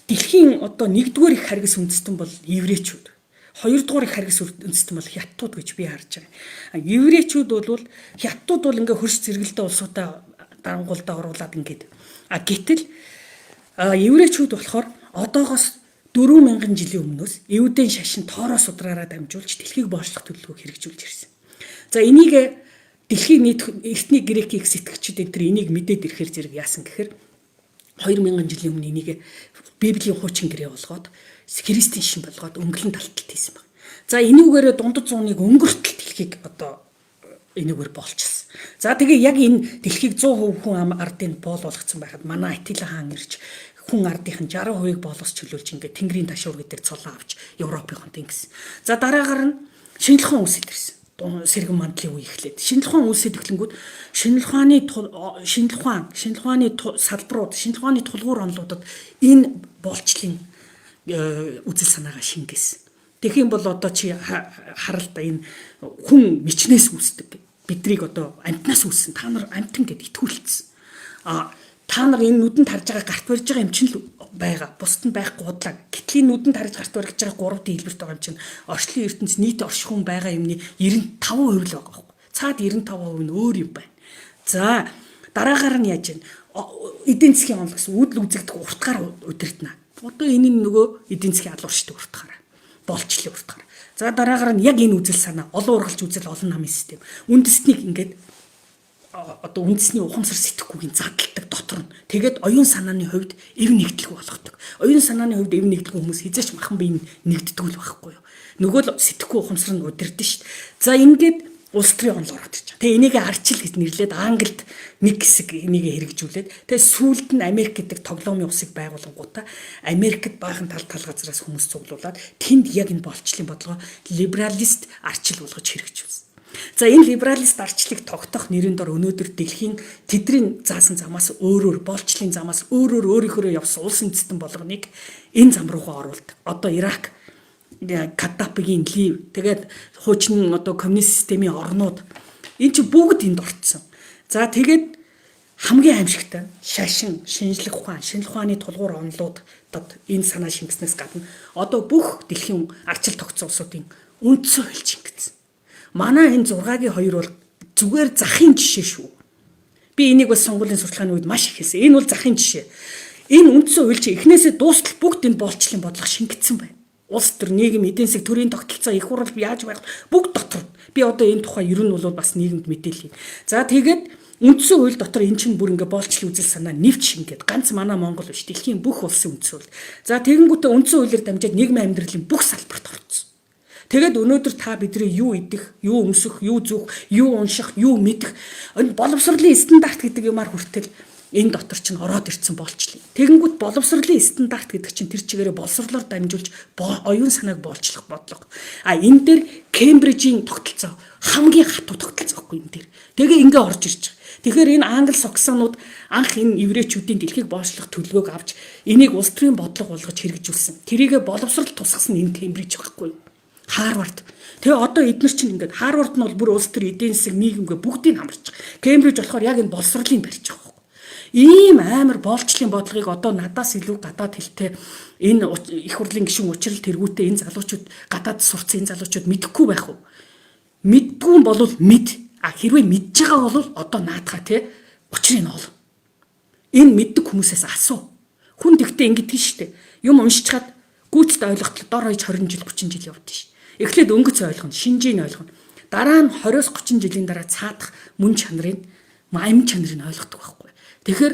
дэлхийн одоо нэгдүгээр их харгас үндэстэн бол еврейчүүд. Хоёрдугаар их харгас үндэстэн бол хятадууд гэж би харж байгаа. Еврейчүүд бол хятадууд бол ингээ хөрс зэрэгэлдээ улсуудаа дарангуулдаа оруулаад ингээд. А гэтэл еврейчүүд болохоор одоогоос 4000 жилийн өмнөөс Евдэн шашин тоороо судраараа дамжуулж дэлхийг боочлох төлөвлөгөөг хэрэгжүүлж ирсэн. За энийг дэлхийн нийт эртний грекийг сэтгэгчид энэ төр энийг мэдээд ирэхээр зэрэг яасан гэхээр 2000 жилийн өмнө энийг Библийн хуучин гэрээ болгоод Христийн шин болгоод өнгөлөн талталт хийсэн баг. За энүүгээрээ дундад зууныг өнгөртөл дэлхийг одоо энүүгээр боолчилсан. За тэгээ яг энэ дэлхийг 100% хүн ардын боол болгоцсон байхад манай Атила хаан ирж хүн ардынх нь 60%-ыг боолоос чөлөөлж ингээд Тэнгэрийн ташуур гэдэг цулаа авч Европын хонд ингэсэн. За дараагаар нь Шинжлэх ухаан үүсэт ирсэн. Сэргэн мандлын үе эхлээд. Шинжлэх ухаан үүсэт эхлэнгүүд шинжлэх ухааны салбарууд, шинжлэх ухааны тулгуур онолуудад энэ боолчлын үзэл санаагаа шингээсэн. Тэгэх юм бол одоо чи харал да энэ хүн мичнээс үүсдэг. Бидрийг одоо амтнаас үүссэн. Та нар амтан гэд итгүүлсэн. А та нар энэ нүдэнд харж байгаа гарт барьж байгаа юм чинь л байгаа. Бусд нь байхгүй худлаа. Гэтэл энэ нүдэнд харж гарт барьж байгаа 3D хэлбэрт байгаа юм чинь орчлын ертөнц нийт оршихуун байгаа юмны 95% л байгаа байхгүй. Цаад 95% нь өөр юм байна. За Дараагаар нь яаж вэ? Эдийн засгийн онол гэсэн үдл үзэгдэх уртгаар удирдна. Одоо энэ нь нөгөө эдийн засгийн алуурчдын уртгаар, боолчлолын уртгаар. За, дараагаар нь яг энэ үзэл санаа, олон ургалч үзэл, олон намын систем. Үндэснийг ингээд одоо үндэсний ухамсар сэтгэхүйг задалдаг дотор нь. Тэгээд оюун санааны хувьд эв нэгдэлгүй болгодог. Оюун санааны хувьд эв нэгдэлгүй хүмүүс хэзээ ч махан бие нэгддэг л байхгүй юу. Нөгөө л сэтгэхүй ухамсар нь удирдэн шүү дээ. За, ингээд улс төрийн онол ороод ирж байгаа. Тэгээ энийг арчил гэж нэрлээд, Англид нэг хэсэг энийг хэрэгжүүлээд, тэгээ сүүлд нь Америк гэдэг тоглоомын улсыг байгуулангуудаа Америкт баахан тал тал газараас хүмүүс цуглуулад тэнд яг энэ боолчлолын бодлогоо либералист арчил болгож хэрэгжүүлсэн. За, энэ либералист арчлыг тогтоох нэрийн дор өнөөдөр дэлхийн тэдний заасан замаас өөрөөр, боолчлолын замаас өөрөөр өөрийнхөөрөө явсан улс үндэстэн болгоныг энэ зам руугаа оруулдаг. Одоо Ирак, Каддафигийн Лив, тэгээд хуучин одоо коммунист системийн орнууд энэ чи бүгд энд орцсон. За, тэгээд хамгийн аимшигтай шашин, шинжлэх ухаан, шинжлэх ухааны тулгуур онолуудад энэ санаа шингэснээс гадна одоо бүх дэлхийн арчил тогтсон улсуудын үндсэн хууль шингэсэн. Манай энэ 6-гийн 2 бол зүгээр захын жишээ шүү. Би энийг бас сонгуулийн сурталчилгааны үед маш их хэлсэн. Энэ бол захын жишээ. Энэ үндсэн хууль чи эхнээсээ дуустал бүгд энэ боолчлолын бодлого шингэсэн байна. Улс төр, нийгэм, эдийн засаг, төрийн тогтолцоо, их хурал яаж байх бүгд дотор. Би одоо энэ тухай ер нь бол бас нийгэмд мэдээлье. За, тэгээд үндсэн хууль дотор эн чинь бүр ингээ боолчлол үзэл санаа нэвч шингээд, ганц манай Монгол биш, дэлхийн бүх улсын үндсэн хууль. За, тэгэнгүүтээ үндсэн хуулиар дамжаад нийгмийн амьдралын бүх салбарт орцсон. Тэгээд өнөөдөр та бидний юу идэх, юу өмсөх, юу зүүх, юу унших, юу мэдэх, энэ боловсролын стандарт гэдэг юмар хүртэл энэ дотор чинь ороод ирсэн боолчлоо. Тэгэнгүүт боловсролын стандарт гэдэг чинь тэр чигээрээ боловсрлоор дамжуулж оюун санааг боолчлох бодлого. А энэ дээр Кембрижийн тогтолцоо хамгийн хатуу тогтолцоо байхгүй энэ дээр. Тэгээ ингээ орж ирж байгаа. Тэгэхээр энэ англи саксонууд анх энэ еврейчүүдийн дэлхийг боолчлох төлөвлөгөөг авч энийг улс төрийн бодлого болгож хэрэгжүүлсэн. Тэрийгэ боловсрол тусгасан энэ Кембриж байхгүй юу? Харвард. Тэгээ одоо эднэр чинь ингээд Харвард нь бол бүр улс төр, эдийн засаг, нийгэмгээ бүгдийг хамарч байгаа. Кембриж болохоор яг энэ боловсролыг барьж байгаа. Ийм амар боолчлолын бодлогыг одоо надаас илүү гадаад хэлтэй энэ их хурлын гишүүн учрал тэргүүтээ энэ залуучууд, гадаад сурцсан энэ залуучууд мэдэхгүй байх уу? Мэддгүй юм бол мэд. А хэрвээ мэдж байгаа бол одоо наадхаа те учрыг нь ол. Энэ мэддэг хүмүүсээс асуу. Хүн тэгтээ ингэдэг нь штэ. Юм уншичаад гүйцэд ойлгоход дор хаяж 20 жил, 30 жил явдсан ш. Эхлээд өнгөц ойлгоно, шинжийг ойлгоно. Дараа нь 20-с 30 жилийн дараа цаадах мөн чанарыг, амь чанарыг ойлгодог байхгүй. Тэгэхээр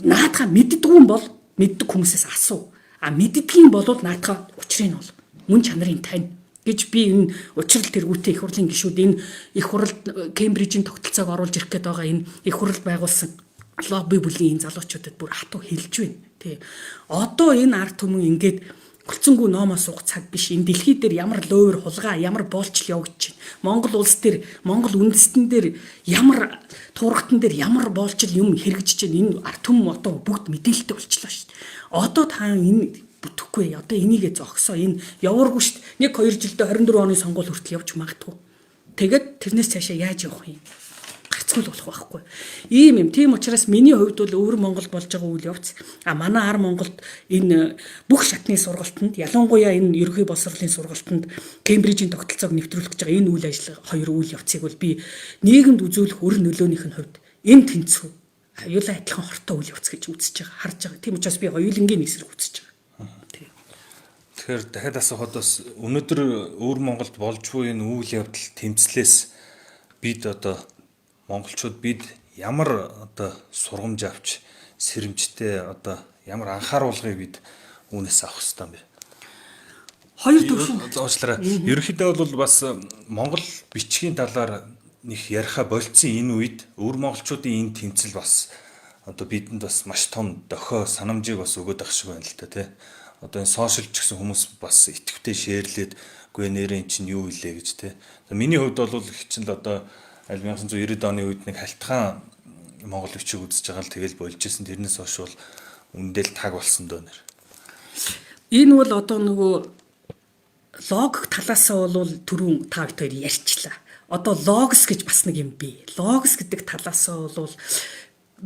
наадхаа мэддэггүй юм бол мэддэг хүмүүсээс асуу. А мэддгийн бол наадхаа учрыг нь бол мөн чанарыг тань гэж би энэ учрал тэргүүтээ их хурлын гишүүд, энэ их хурал Кембрижийн тогтолцоог оруулж ирэх гээд байгаа энэ их хурал байгуулсан лобби бүлийн энэ залуучуудад бүр хатуу хэлж байна. Тэ. Одоо энэ ард түмэн ингээд голцонгүй номоо суух цаг биш. Энэ дэлхий дээр ямар ловер хулгай, ямар боолчлол явагдаж байна. Монгол улс дээр, Монгол үндэстэн дээр ямар туургатан дээр ямар боолчлол юм хэрэгжиж байна. Энэ ард түмэн одоо бүгд мэдээлэлтэй болчлоо шүү дээ. Одоо та энэ бүтэхгүй. Одоо энийгээ зогсоо. Энэ явааргүй шүү дээ. 1 2 жилдээ 24 оны сонгуул хүртэл явж магадгүй. Тэгээд тэрнээс цаашаа яаж явах юм? Гарцгүй болох байхгүй. Ийм юм. Тийм учраас миний хувьд бол өвөр Монгол болж байгаа үйл явц. А манай ар Монголд энэ бүх шатны сургалтанд, ялангуяа энэ ерөнхий боловсролын сургалтанд Кембрижийн тогтолцоог нэвтрүүлэх гэж байгаа энэ үйл ажиллагаа, хоёр үйл явцыг бол би нийгэмд үзүүлэх өр нөлөөнийх нь хувьд энэ тэнцүү хоёулаа адилхан хортой үйл явц гэж үзэж байгаа, харж байгаа. Тийм учраас би хоёулангийн эсрэг үзэж байгаа. Тэгэхээр дахиад асуухад бас өнөөдөр өвөр Монголд болж буй энэ үйл явдал тэмцлээс бид одоо монголчууд бид ямар одоо сургамж авч сэрэмжтэй, одоо ямар анхааруулгыг бид үүнээс авах ёстой юм бэ? Хоёр төвшин. Уучлаарай. Ерөнхийдөө бол бас Монгол бичгийн талаар нэг яриха болцсон энэ үед өвөр монголчуудын энэ тэмцэл бас одоо бидэнд бас маш том дохио санамжийг бас өгөөд ах шиг байна л та тий. Одоо энэ сошиал ч гэсэн хүмүүс бас идэвхтэй шеэрлээд үгүй нэрэн чинь юу илээ гэж тий. Миний хувьд бол их чинь л одоо аль 1990-ад оны үед нэг халтгаан Монгол бичиг үзэж байгаа л тэгэл болж исэн. Тэрнээс хойш бол үндэл таг болсон дөө нэр. Энэ бол одоо нөгөө логик талаасаа бол түрүүн та хоёр ярьчлаа. Одоо логос гэж бас нэг юм бий. Логос гэдэг талаасаа бол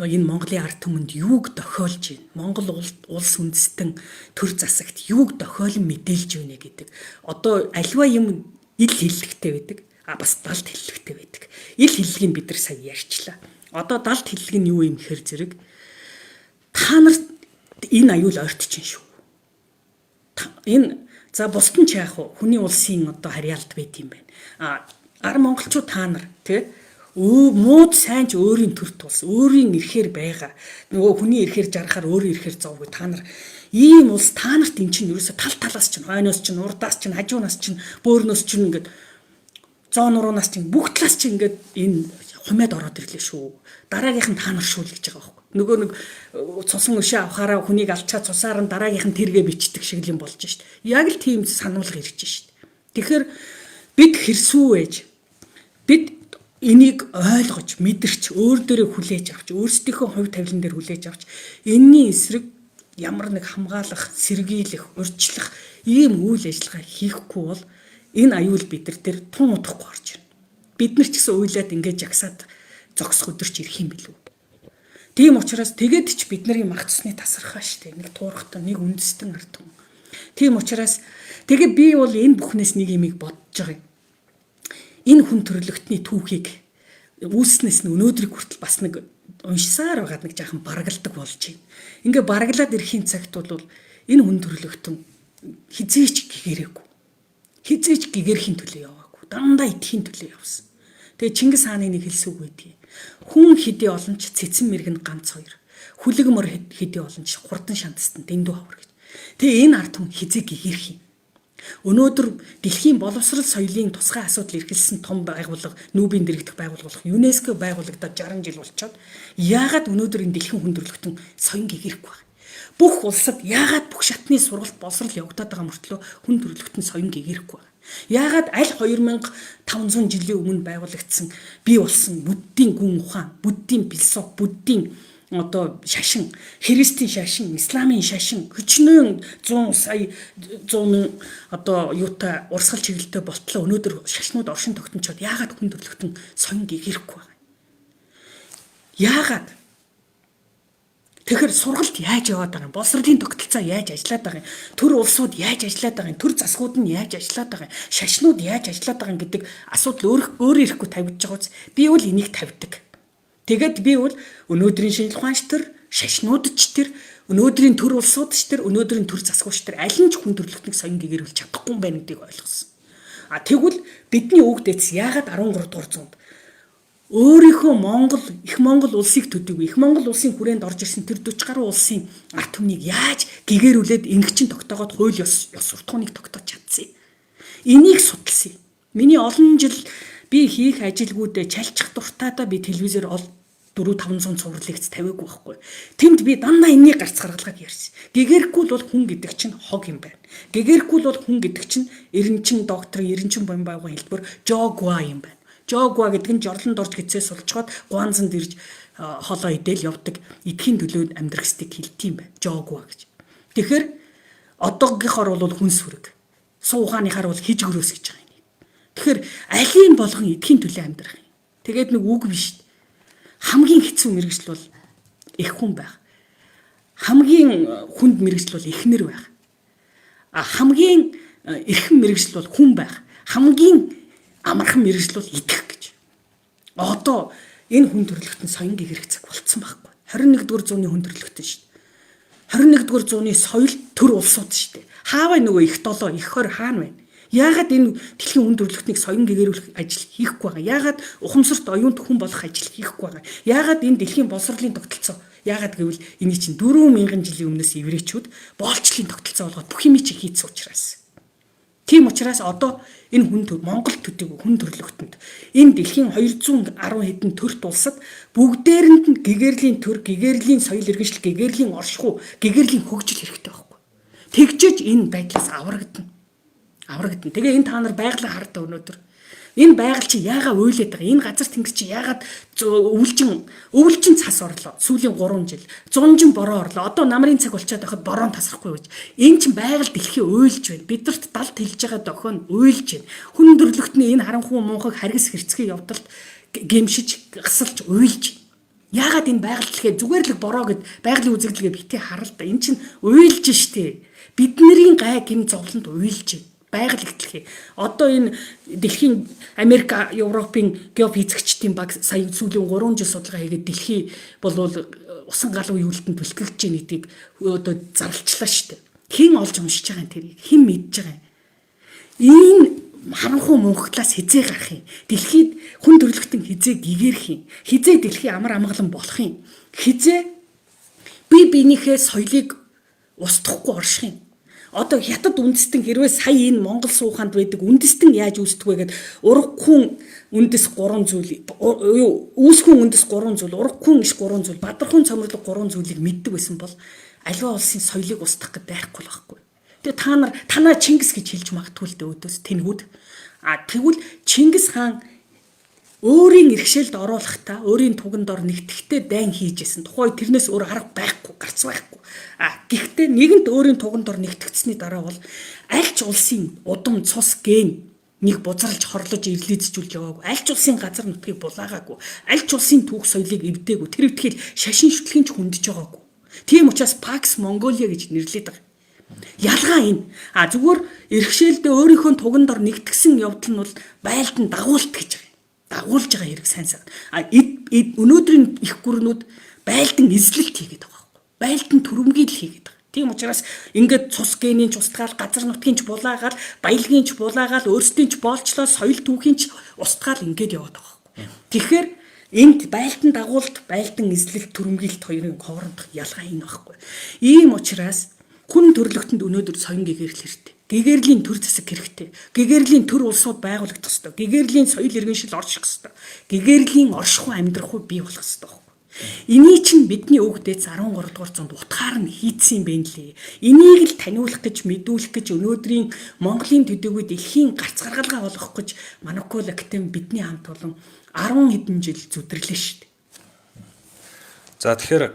энэ Монголын ард түмэнд юуг дохиолж байна? Монгол улс үндэстэн төр засагт юуг дохиолон мэдээлж байна гэдэг. Одоо альва юм ил хэллэгтэй байдаг. А бас далд хэллэгтэй байдаг. Ил хэллэгийг бид нар сая ярьчлаа. Одоо далд хэллэг нь юу юм хэр зэрэг та нарт энэ аюул ойрт чинь шүү. Энэ за бусд нь ч яах вэ? Хүний улсын одоо харьяалт байт юм байна. А ар монголчууд та нар тий мууд сайн ч өөрийн төр тулс өөрийн эрхээр байгаа. Нөгөө хүний эрхээр жаргахаар өөрийн эрхээр зовгүй та нар ийм улс та нарт эн чинь ерөөсө тал талаас чинь хойноос чинь урдаас чинь хажуунаас чинь бөөрнөөс чинь ингээд зоо нуруунаас чинь бүх талаас чинь ингээд энэ хумаад ороод ирлээ шүү. Дараагийнх нь та нар шүү л гэж байгаа байхгүй. Нөгөө нэг цусан өшөө авахаараа хүнийг алчаа цусаар нь дараагийнх нь тэргээ бичдэг шиг юм болж шít. Яг л тийм сануулга ирж шít. Тэгэхээр бид хэрсүү байж бид энийг ойлгож мэдэрч өөр дөрөө хүлээж авч өөрсдийнхөө хувь тавилан дээр хүлээж авч энэний эсрэг ямар нэг хамгаалах, сэргийлэх, урьдчилах ийм үйл ажиллагаа хийхгүй бол энэ аюул бид нар дээр тун удахгүй орж ирнэ. Бид нар ч гэсэн уйлаад ингэж жагсаад зогсох өдөр ч ирэх юм билүү. Тийм учраас тэгээд ч бид нарын мах цусны тасархаа штэ. Нэг туурхтан, нэг үндэстэн ард түмэн. Тийм учраас тэгээ би бол энэ бүхнээс нэг юмыг бодож байгаа юм. Энэ хүн төрөлхтний түүхийг үүснээс нь өнөөдрийг хүртэл бас нэг уншсаар байгаад нэг жаахан барагладаг болж байна. Ингээ бараглаад ирэхийн цагт бол энэ хүн төрөлхтөн хизээч гэгэрээгүй. Хизээч гэгэрхийн төлөө яваагүй. Дандаа идэхийн төлөө явсан. Тэгээ Чингис хааны нэг хэлсэн үг байдгийг. Хүн хэдий олон ч цэцэн мэрэгэн ганц хоёр. Хүлэг мөр хэдий олон ч хурдан шантастан дэндүү хавар гэж. Тэгээ энэ ард түмэн хизээ гэгэрх юм. Өнөөдөр дэлхийн боловсрол соёлын тусгай асуудал эрхэлсэн том байгууллага, нүүбийн дэрэгдэх байгууллага болох ЮНЕСКО байгуулагдаад 60 жил болчоод яагаад өнөөдөр энэ дэлхийн хүн төрөлхтөн соён гэгэрхгүй байна? Бүх улсад яагаад бүх шатны сургалт боловсрол явагдаад байгаа мөртлөө хүн төрөлхтөн соён гэгэрхгүй байна? Яагаад аль 2500 жилийн өмнө байгуулагдсан бий болсон буддийн гүн ухаан, буддийн философи, буддийн одоо шашин, христийн шашин, исламын шашин хичнээн 100 сая 100 мянга одоо юутай урсгал чиглэлтэй болтлоо өнөөдөр шашнууд оршин тогтночоод яагаад хүн төрөлхтөн соён гэгэрхгүй байгаа юм? Яагаад? Тэгэхээр сургалт яаж яваад байгаа юм? Боловсролын тогтолцоо яаж ажиллаад байгаа юм? Төр улсууд яаж ажиллаад байгаа юм? Төр засгууд нь яаж ажиллаад байгаа юм? Шашнууд яаж ажиллаад байгаа юм гэдэг асуудал өөр өөр ирэхгүй тавигдж байгаа үз. Би бол энийг тавьдаг. Тэгээд би бол өнөөдрийн шинжлэх ухаанч төр, шашнууд ч тэр, өнөөдрийн төр улсууд ч тэр, өнөөдрийн төр засгууч тэр аль нь ч хүн төрөлхтнийг соён гэгэрүүлж чадахгүй юм байна гэдгийг ойлгосон. А тэгвэл бидний үг дэц яагаад 13 дугаар зуунд өөрийнхөө Монгол, их Монгол улсыг төдийгүй, их Монгол улсын хүрээнд орж ирсэн тэр 40 гаруй улсын ард түмнийг яаж гэгэрүүлээд ингэчин тогтоогоод хууль ёс суртахууныг тогтоож чадсан юм. Энийг судалсан юм. Миний олон жил би хийх ажилгүйдээ чалчих дуртайдаа би телевизээр 4-500 цувралыг тавиагүй байхгүй. Тэнд би дандаа энэний гарц гаргалгааг ярьсан. Гэгэрэхгүй л бол хүн гэдэг чинь хог юм байна. Гэгэрэхгүй л бол хүн гэдэг чинь эренчин доктор, эренчин бом байгуулгын хэлбэр жогва юм байна. Жогва гэдэг нь жорлонд орж гисээ сулжгаад гуанзанд ирж хоолоо идэл явдаг эдхийн төлөө амьдрах стыг хэлдэг юм байна. Жогва гэж. Тэгэхээр одоогийнхоор бол хүн сүрэг. Суу ухааныхаар бол хиж гөрөөс гэж байгаа юм. Тэгэхээр алийн болгон эдхийн төлөө амьдрах юм. Тэгээд нэг үг биш. Хамгийн хэцүү мэргэжил бол эх хүн байх. Хамгийн хүнд мэргэжил бол эхнэр байх. А хамгийн эрхэм мэргэжил бол хүн байх. Хамгийн амархан мэргэжил бол идэх гэж. Одоо энэ хүн төрөлхтөн соён гэгэрэх цаг болцсон байхгүй. 21-р зууны хүн төрөлхтөн шүү дээ. 21-р зууны соёл төр улсууд шүү дээ. Хаавай нөгөө их долоо, их хор хаана байна? Яагаад энэ дэлхийн хүн төрөлхтнийг соён гэгэрүүлэх ажил хийхгүй байгаа? Яагаад ухамсарт оюунт хүн болох ажил хийхгүй байгаа? Яагаад энэ дэлхийн боловсролын тогтолцоо? Яагаад гэвэл энийг чинь 4000 жилийн өмнөөс еврейчүүд боолчлын тогтолцоо болгоод бүх юмыг чи хийцэн учраас. Тийм учраас одоо энэ хүн төр Монгол төдийгүй хүн төрлөختөнд энэ дэлхийн 210 хэдэн төрт улсад бүгдээрэнд нь гэгэрлийн төр, гэгэрлийн соёл иргэншил, гэгэрлийн оршихуй, гэгэрлийн хөгжил хэрэгтэй байхгүй. Тэгжээж энэ байдлаас аврагдана. Аврагдана. Тэгээ энэ та нар байгалаа хардаа өнөөдөр. Энэ байгаль чи яагаад уйлаад байгаа? Энэ газар тэнгэр чи яагаад өвлжин цас орлоо? Сүүлийн 3 жил. Зунжин бороо орлоо. Одоо намрын цаг болчиход байхад бороо тасрахгүй гэж. Энэ чин байгаль дэлхий уйлж байна. Бидэрт далд хэлж байгаа дохио нь уйлж байна. Хүн төрлөختний энэ харанхуй муухай харгас хэрцгий явдалд гэмшиж, гасалж уйлж. Яагаад энэ байгаль дэлхий зүгээр л бороо гэд байгалийн үзэгдэлгээ битгий харал да. Энэ чин уйлж штэ. Бидний гай гэм зовлонд уйлж байна. Байгаль ихтлэхий. Одоо энэ дэлхийн Америк, Европын геофизикч судлагчдын баг сая сүүлийн 3 жил судалгаа хийгээд дэлхий болвол усан галуу юултанд бэлтгэлж гин гэдгийг одоо зарлчлаа шүү дээ. Хэн олж уншиж байгаа юм тэрийг? Хэн мэдж байгаа юм? Энэ харанхуй мунхтлаас хизээ гарах юм? Дэлхийд хүн төрөлхтөн хизээ гэгэрх юм? Хизээ дэлхий амар амгалан болох юм? Хизээ би биенийхээ соёлыг устгахгүй орших юм? Одоо хятад үндэстэн хэрвээ сая энэ Монгол сууханд байдаг үндэстэн яаж үүсдэг вэ гэд ургахүн үндэс 3 зүйл, юу үүсгүн үндэс 3 зүйл, ургахүн иш 3 зүйл, бадархүн цомрлог 3 зүйлийг мэддэг байсан бол аливаа улсын соёлыг устгах гэдэг байхгүй л байхгүй. Тэгээ та нар танаа Чингис гэж хэлж магадгүй л дээ өөдөөс тэнгүүд. А тэгвэл Чингис хаан өөрийн иргэшээлд оруулахдаа өөрийн туганд ор нэгтгэхдээ дайн хийж исэн. Тухайн үед тэрнээс өөр арга байхгүй, гарц байхгүй. А гэхдээ нэгэнт өөрийн туганд ор нэгтгэгдсэний дараа бол аль ч улсын удам цус ген нэг бузралж хорлож ирлийцжүүлж яваагүй. Аль ч улсын газар нутгийг булаагаагүй. Аль ч улсын түүх соёлыг эвдээгүй. Тэр ихтгэл шашин шүтлгийн ч хүндэж байгаагүй. Тийм учраас Pax Mongolia гэж нэрлэдэг байгаа. Ялгаа энэ. А зүгээр иргэшээлдээ өөрийнхөө туганд ор нэгтгсэн явдал нь бол байлдан дагуулт гэж байгаа. Дагуулж байгаа хэрэг сайн сайн. А өнөөдрийн их гүрнүүд байлдан эзлэлт хийгээд байгаа байхгүй. Байлдан төрөмгийл хийгээд байгаа. Тийм учраас ингээд цус генийн ч устгаал, газар нутгийн ч булаагаал, баялагын ч булаагаал, өөрсдийн ч боолчлоо, соёл түүхийн ч устгаал ингээд яваад байгаа байхгүй. Тэгэхээр энд байлдан дагуулт, байлдан эзлэлт, төрөмгийлт хоёрын хоорондох ялгаа энэ байхгүй. Ийм учраас хүн төрлөختөнд өнөөдөр соён гэгэрэл хэрэгтэй. Гэгэрлийн төр засаг хэрэгтэй. Гэгэрлийн төр улсууд байгуулагдах ёстой. Гэгэрлийн соёл иргэншил орших ёстой. Гэгэрлийн оршихуй амьдрах уу бий болох ёстой. Энийг чинь бидний өг дээдс 13 дугаар зуунд утгаар нь хийцсэн юм байна лээ. Энийг л таниулах гэж, мэдүүлэх гэж өнөөдрийн Монголын төдийгүй дэлхийн гарц гаргалгаа болгох гэж Манукул академи бидний хамт олон 10 хэдэн жил зүдэрлээ шүү дээ. За тэгэхээр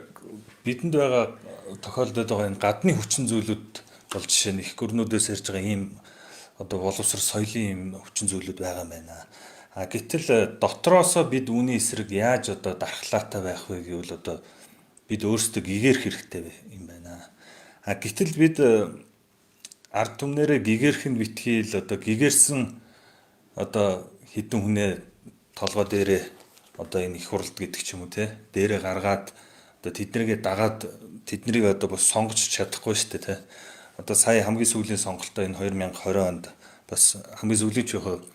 бидэнд байгаа тохиолдод байгаа энэ гадны хүчин зүйлүүд бол жишээ нь их гүрнүүдээс ярьж байгаа ийм одоо боловсрол соёлын ийм хүчин зүйлүүд байгаа юм байна. А гэтэл дотроосоо бид үүний эсрэг яаж одоо дархлаатай байх вэ гэвэл одоо бид өөрсдөө гэгэрх хэрэгтэй юм байна. А гэтэл бид ард түмнэрээ гэгэрх нь битгий л одоо гэгэрсэн одоо хідэн хүнээ толгой дээрээ одоо энэ их хуралд гэдэг ч юм уу те дээрээ гаргаад одоо тэднийгээ дагаад тэднийг одоо бас сонгож чадахгүй шүү дээ те. Одоо сая хамгийн сүүлийн сонголтоо энэ 2020 онд бас хамгийн сүүлийн ч яг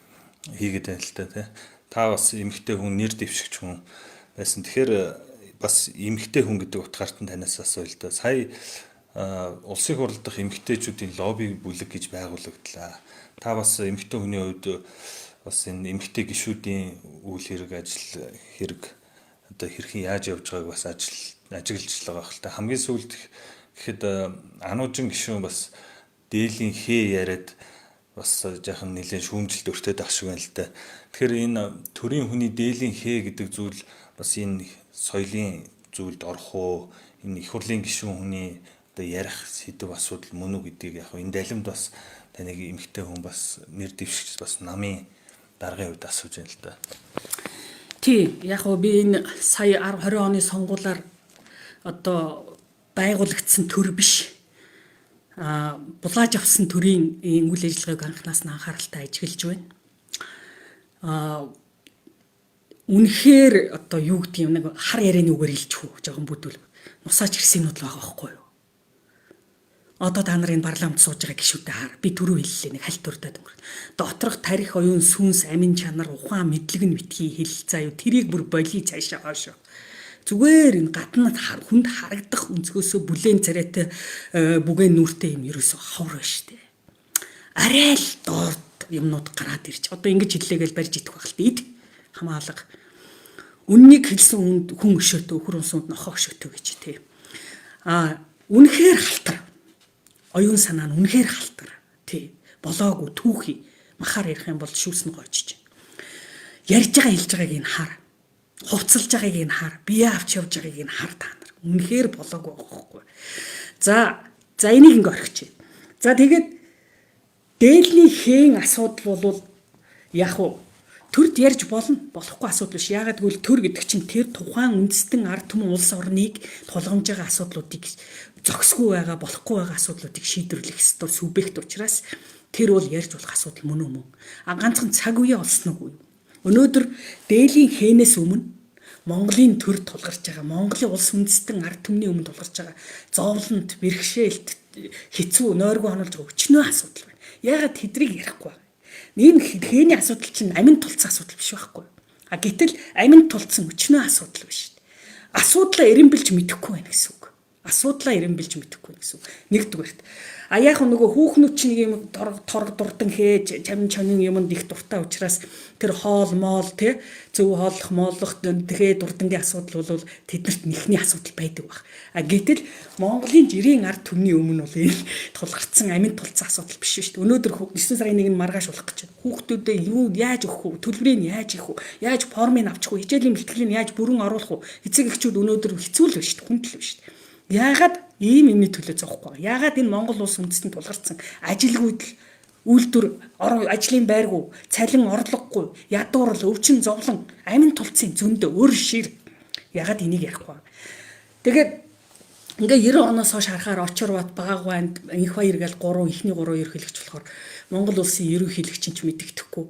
хийгээд байна л та тий. Та бас эмэгтэй хүн нэр дэвшигч хүн байсан. Тэгэхээр бас эмэгтэй хүн гэдэг утгаарт нь танаас асууя л да. Сая улсын хурал дахь эмэгтэйчүүдийн лобби бүлэг гэж байгуулагдлаа. Та бас эмэгтэй хүний хувьд бас энэ эмэгтэй гишүүдийн үйл хэрэг ажил хэрэг одоо хэрхэн яаж явж байгааг бас ажил ажиглаж байгаа хэл та. Хамгийн сүүлд гэхэд ануужин гишүүн бас дээлийн хээ яриад бас жаахан нэлээд шүүмжилт өртөөд ах шиг байна л да. Тэгэхээр энэ төрийн хүний дээлийн хээ гэдэг зүйл бас энэ соёлын зүйлд орох уу? Энэ их хурлын гишүүн хүний одоо ярих сэдв асуудал мөн үү гэдгийг яг энэ далимд бас таныг эмэгтэй хүн бас нэр дэвшигч бас намын даргын хувьд асууж байна л да. Тий, яг гоо би энэ сая 20 оны сонгуулиар одоо байгуулагдсан төр биш. А булааж авсан төрийн үйл ажиллагааг анханаас нь анхааралтай ажиглаж байна. А үнэхээр одоо юу гэдэг юм нэг хар ярианы үгээр хэлчих үү жоохон бүдүүл. Нусаач ирсэнүүд л байгаа байхгүй юу? Одоо та нар энэ парламент сууж байгаа гишүүдээ хар. Би түрүү хэллээ нэг хальт дурдаад өнгөрөх. Доторх тарих оюун сүнс амин чанар ухаан мэдлэг нь битгий хэл заа юу тэрийг бүр болий цаашаа хоошоо. Зүгээр энэ гадна хүнд харагдах өнцгөөсөө бүлээн царайтай бүгэн нүртэй юм ерөөсөө ховор байна штэ. Арай л доор юмнууд гараад ирж. Одоо ингэж хэллээгээл барьж идэх байх л ид хамаалга. Үннийг хэлсэн хүнд хүн өшөөтөө, өхөр унсууд нохоо өшөөтөө гэж тий. А үнэхээр халтар. Оюун санаа нь үнэхээр халтар. Тий. Болоогүй түүхий. Махаар ярих юм бол шүүс нь гоожиж. Ярьж байгаа хэлж байгааг нь хар. Хувцалж байгааг нь хар. Бие авч явж байгааг нь хар та нар. Үнэхээр болоогүй байгаа байхгүй. За энийг ингээ орхичих. За тэгээд дээлний хэн асуудал бол яг уу төрд ярьж болно болохгүй асуудал биш. Яагаад гэвэл төр гэдэг чинь тэр тухайн үндэстэн ард түмэн улс орныг тулгамж байгаа асуудлуудыг зохисгүй байгаа болохгүй байгаа асуудлуудыг шийдвэрлэх ёстой субъект учраас тэр бол ярьж болох асуудал мөн үү мөн. А ганцхан цаг үе олсон уу? Өнөөдөр дээлийн хээнээс өмнө Монголын төр тулгарч байгаа, Монголын улс үндэстэн ард түмний өмнө тулгарч байгаа зовлонт, бэрхшээлт, хэцүү, нойргүй хонолж байгаа өчнөө асуудал байна. Яагаад тэдрийг ярихгүй байна? Энэ хээний асуудал чинь амин тулцсан асуудал биш байхгүй. А гэтэл амин тулцсан өчнөө асуудал биш. Асуудлаа эренбэлж мэдэхгүй байна гэсэн үг. Асуудлаа эренбэлж мэдэхгүй байна гэсэн үг. Нэгдүгээрт. А яг нөгөө хүүхнүүд чинь нэг юм торг дурдан хээж чамин чонин юмд их дуртай учраас тэр хоол моол те зөв хооллох мооллох тэхээ дурдангийн асуудал бол тэднэрт нэхний асуудал байдаг баг. А гэтэл Монголын жирийн ард түмний өмнө бол энэ тулгарцсан амин тулцсан асуудал биш шүү дээ. Өнөөдөр 9 сарын 1-нд маргааш болох гэж байна. Хүүхдүүдэд юу яаж өгөх вэ? Төлбөрийг нь яаж хийх вэ? Яаж формыг авчих вэ? Хичээлийн бэлтгэлийг яаж бүрэн оруулах вэ? Эцэг эхчүүд өнөөдөр хэцүү л байна шүү дээ. Хүнд л байна шүү дээ. Яагаад ийм юмны төлөө зовхгүй байгаа? Яагаад энэ Монгол улс үндэстэнд тулгарцсан ажилгүйдэл, үйлдвэр, ажлын байргүй, цалин орлогогүй, ядуурл, өвчин зовлон, амин тулцын зөндөө өр шир. Яагаад энийг ярихгүй байгаа? Тэгээд ингээ 90 оноос хойш харахаар Очорбат, Багааванд, Инх баяр гэл 3 эхний 3 ерөнхийлөгч болохоор Монгол улсын ерөнхийлөгч нь ч мэдэгдэхгүй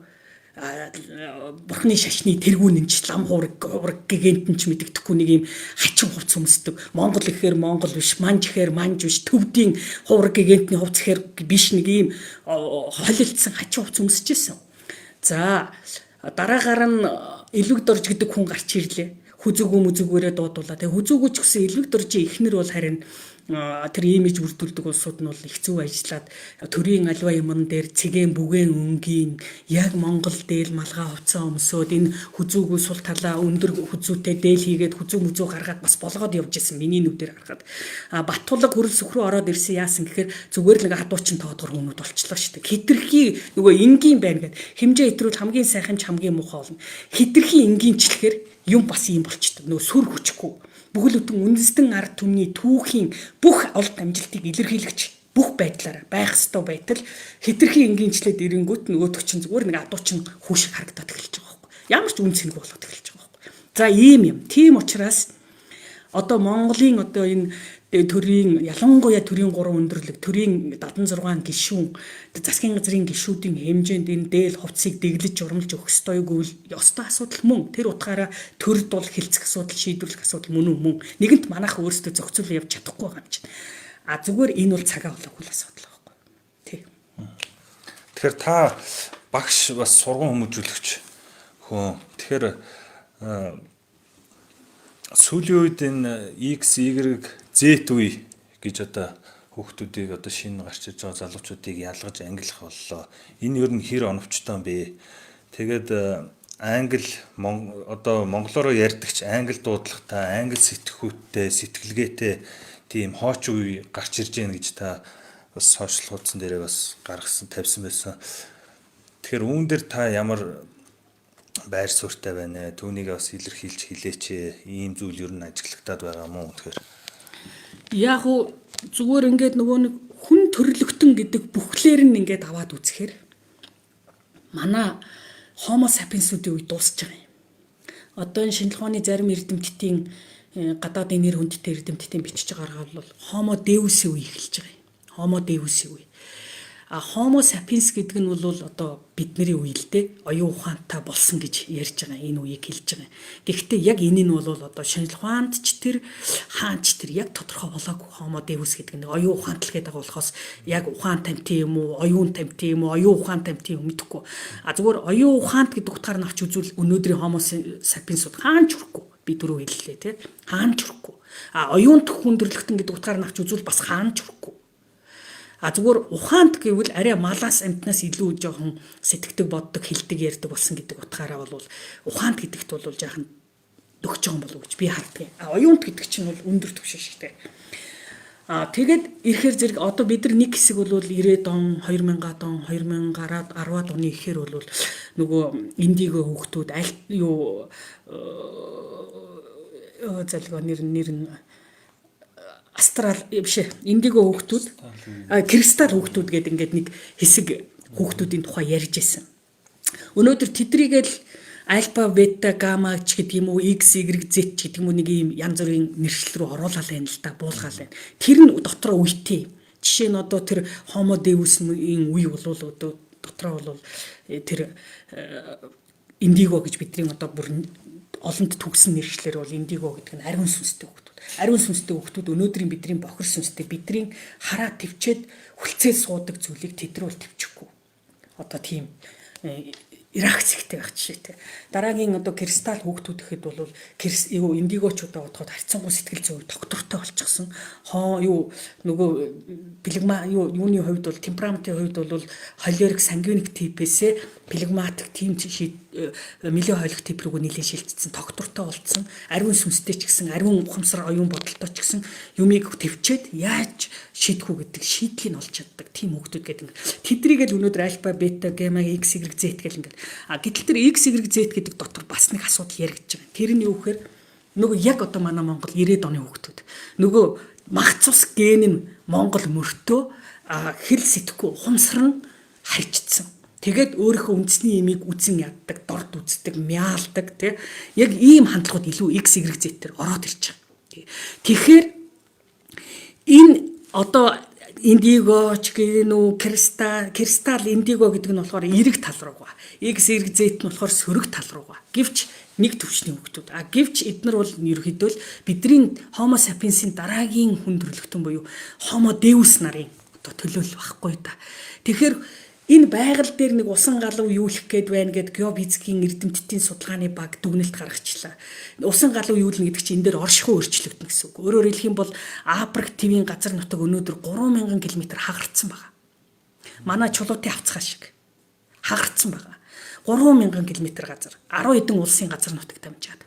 бурхны шашны тэргүүн нь ч лам хуураг хуураг гигантэн ч мэдэгдэхгүй нэг юм хачин хувц өмсдөг. Монгол гэхээр Монгол биш, манж гэхээр манж биш, төвдийн хуураг гигантны хувц гэхээр биш нэг юм холилдсон хачин хувц өмсөж исэн. За дараагаар нь Элвэг Дорж гэдэг хүн гарч ирлээ. Хүзүүгүү мүзүүгээрээ дуудуулаа. Тэгээ хүзүүгүү ч гэсэн Элвэг Доржийн эхнэр бол харин тэр имиж бүрдүүлдэг улсууд нь бол их зөв ажиллаад төрийн альва юмн дээр цэгэн бүгэн өнгийн яг Монгол дээл малгай хувцас өмсөөд энэ хүзүүгүү сул талаа өндөр хүзүүтэй дээл хийгээд хүзүү мүзүү гаргаад бас болгоод явж исэн миний нүдээр харахад. А Баттулаг хөрөл сүх рүү ороод ирсэн яасан гэхээр зүгээр л нэг хадуучин тоодгор хүмүүд болчлоо шүү дээ. Хитрхи нөгөө энгийн байна гэд хэмжээ хэтрүүл хамгийн сайхан ч хамгийн муухай болно. Хитрхи энгийнчлэхээр юм бас юм болчдөг. Нөгөө сүр хүчгүй бүхэл бүтэн үндэстэн ард түмний түүхийн бүх олд амжилтыг илэрхийлэгч бүх байдлаараа байх ёстой байтал хэтэрхий энгийнчлээд ирэнгүүт нөгөөх чинь зүгээр нэг адуучин хүү шиг харагдаад эхэлж байгаа байхгүй. Ямар ч үн цэнгүй болоод эхэлж байгаа байхгүй. За ийм юм. Тийм учраас одоо Монголын одоо энэ төрийн ялангуяа төрийн 3 өндөрлөг, төрийн 76 гишүүн, засгийн газрын гишүүдийн хэмжээнд энэ дээл хувцсыг дэглэж журмалж өгөх ёстой гэвэл ёстой асуудал мөн. Тэр утгаараа төрд бол хилцэх асуудал, шийдвэрлэх асуудал мөн үү мөн. Нэгэнт манайх өөрсдөө зохицуул явж чадахгүй байгаа юм чинь. А зүгээр энэ бол цагаа болоогүй л асуудал байхгүй. Тий. Тэгэхээр та багш бас сурган хүмүүжүүлэгч хүн. Тэгэхээр сүүлийн үед энэ X, Y, Z үе гэж одоо хүүхдүүдийг одоо шинэ гарч иж байгаа залуучуудыг ялгаж ангилах боллоо. Энэ ер нь хэр оновчтой юм бэ? Тэгээд англи одоо монголоор ярьдагч англи дуудлагатай, англи сэтгхүүттэй, сэтгэлгээтэй тийм хооч үе гарч ирж байна гэж та бас сошиал хуудсан дээрээ бас гаргасан тавьсан байсан. Тэгэхээр үүн дээр та ямар байр суурьтай байна вэ? Түүнийг бас илэрхийлж хэлээч. Ийм зүйл ер нь ажиглагдаад байгаа мó тэгэхээр. Яг уу зүгээр ингээд нөгөө нэг хүн төрлөختөн гэдэг бүхлээр нь ингээд аваад үзэхээр манай Homo sapiens-үүдийн үе дуусч байгаа юм. Одоо энэ шинжлэх ухааны зарим эрдэмтдийн гадаадын нэр хүндтэй эрдэмтдийн бичиж байгаагаар бол Homo Deus-ийн үе эхэлж байгаа юм. Homo Deus-ийн үе. А Homo sapiens гэдэг нь бол одоо бидний үе л дээ. Оюун ухаантай болсон гэж ярьж байгаа. Энэ үеийг хэлж байгаа. Гэхдээ яг энэ нь бол одоо шинжлэх ухаанд ч тэр хаан ч тэр яг тодорхой болоогүй. Homo Deus гэдэг нь оюун ухаантай гэдэг байгаа болохоос яг ухаан тамти юм уу, оюун тамти юм уу, оюун ухаан тамти юм мэдэхгүй. А зүгээр оюун ухаант гэдэг утгаар нь авч үзвэл өнөөдрийн Homo sapiens-ууд хаан ч хүрэхгүй. Би түрүү хэллээ тий. Хаан ч хүрэхгүй. А оюун хүн төрлөختөн гэдэг утгаар нь авч үзвэл бас хаан ч хүрэхгүй. А зүгээр ухаант гэвэл арай малаас амтнаас илүү жоохон сэтгэдэг, боддог, хэлдэг, ярьдаг болсон гэдэг утгаараа бол ухаант гэдэгт бол жаахан дөгч байгаа болов уу гэж би харддаг. А оюунт гэдэг чинь бол өндөр түвшин шигтэй. А тэгээд ирэхээр зэрэг одоо бид нар нэг хэсэг бол 90-ад он, 2000-ад он, 2010-ад оны ихээр бол нөгөө индиго хүүхдүүд аль юу залгаа нэр нь астрал биш индиго хүүхдүүд, кристалл хүүхдүүд гэдэг ингээд нэг хэсэг хүүхдүүдийн тухай ярьж исэн. Өнөөдөр тэдрийгэл альфа, бета, гамма ч гэдэг юм уу, X, Y, Z ч гэдэг юм уу нэг ийм янз бүрийн нэршил рүү оруулаад байна л да, буулгаал байна. Тэр нь дотроо үетэй. Жишээ нь одоо тэр Homo Deus-ийн үе бол одоо дотроо бол тэр Индиго гэж бидний одоо бүр олонд түгсэн нэршлэр бол индиго гэдэг нь ариун сүнстэй хүүхдүүд. Ариун сүнстэй хүүхдүүд өнөөдрийн бидний бохир сүнстэй, бидний хараа төвчээд хүлцээ суудаг зүйлийг тэдрүүл төвчихгүй. Одоо тийм Ирак зэгтэй байх жишээтэй. Дараагийн одоо кристалл хүүхдүүд гэхэд бол юу индигочуудаа бодоход харьцангуй сэтгэл зүй тогтвортой болчихсон. Хоо юу нөгөө флегма юу юуны хувьд бол темпераментын хувьд бол холерик сангвиник типээсээ флегматик тим мелио хойлох тип рүү нэлээд шилжчихсэн, тогтвортой болцсон. Ариун сүнстэй ч гэсэн, ариун ухамсар оюун бодолтой ч гэсэн юмыг төвчээд яаж шийдэх үү гэдэг шийдлийг олж чаддаг тийм хүүхдүүд гэдэг ингээд тэдрийг л өнөөдөр альфа, бета, гамма, X, Y, Z гэл ингээд. А гэтэл тэр X, Y, Z гэдэг дотор бас нэг асуудал яригдж байгаа. Тэр нь юу гэхээр нөгөө яг одоо манай Монгол 90-ад оны хүүхдүүд нөгөө мах цус ген нь Монгол мөртөө хэл сэтгэхгүй ухамсар нь харьцсан. Тэгээд өөрийнхөө үндэсний имийг үзэн яддаг, дорд үздэг, мяалдаг тий. Яг ийм хандлагууд илүү X, Y, Z дээр ороод ирж байгаа. Тэгэхээр энэ одоо индиго ч гэнэ үү, кристалл индиго гэдэг нь болохоор эерэг тал руугаа. X, Y, Z нь болохоор сөрөг тал руугаа. Гэвч нэг төвчний хүүхдүүд. А гэвч эднэр бол ерөөхдөө л бидний Homo sapiens-ийн дараагийн хүн төрөлхтөн буюу Homo Deus нарын одоо төлөөлөл байхгүй да. Тэгэхээр энэ байгаль дээр нэг усан галуу юулах гээд байна гэд геофизикийн эрдэмтдийн судалгааны баг дүгнэлт гаргачлаа. Усан галуу юулна гэдэг чинь энэ дээр оршихуй өөрчлөгдөнө гэсэн үг. Өөрөөр хэлэх юм бол Африк твийн газар нутаг өнөөдөр 3000 км хагарцсан байгаа. Манай чулуутын хавцгаа шиг хагарцсан байгаа. 3000 км газар 10 хэдэн улсын газар нутаг дамжаад.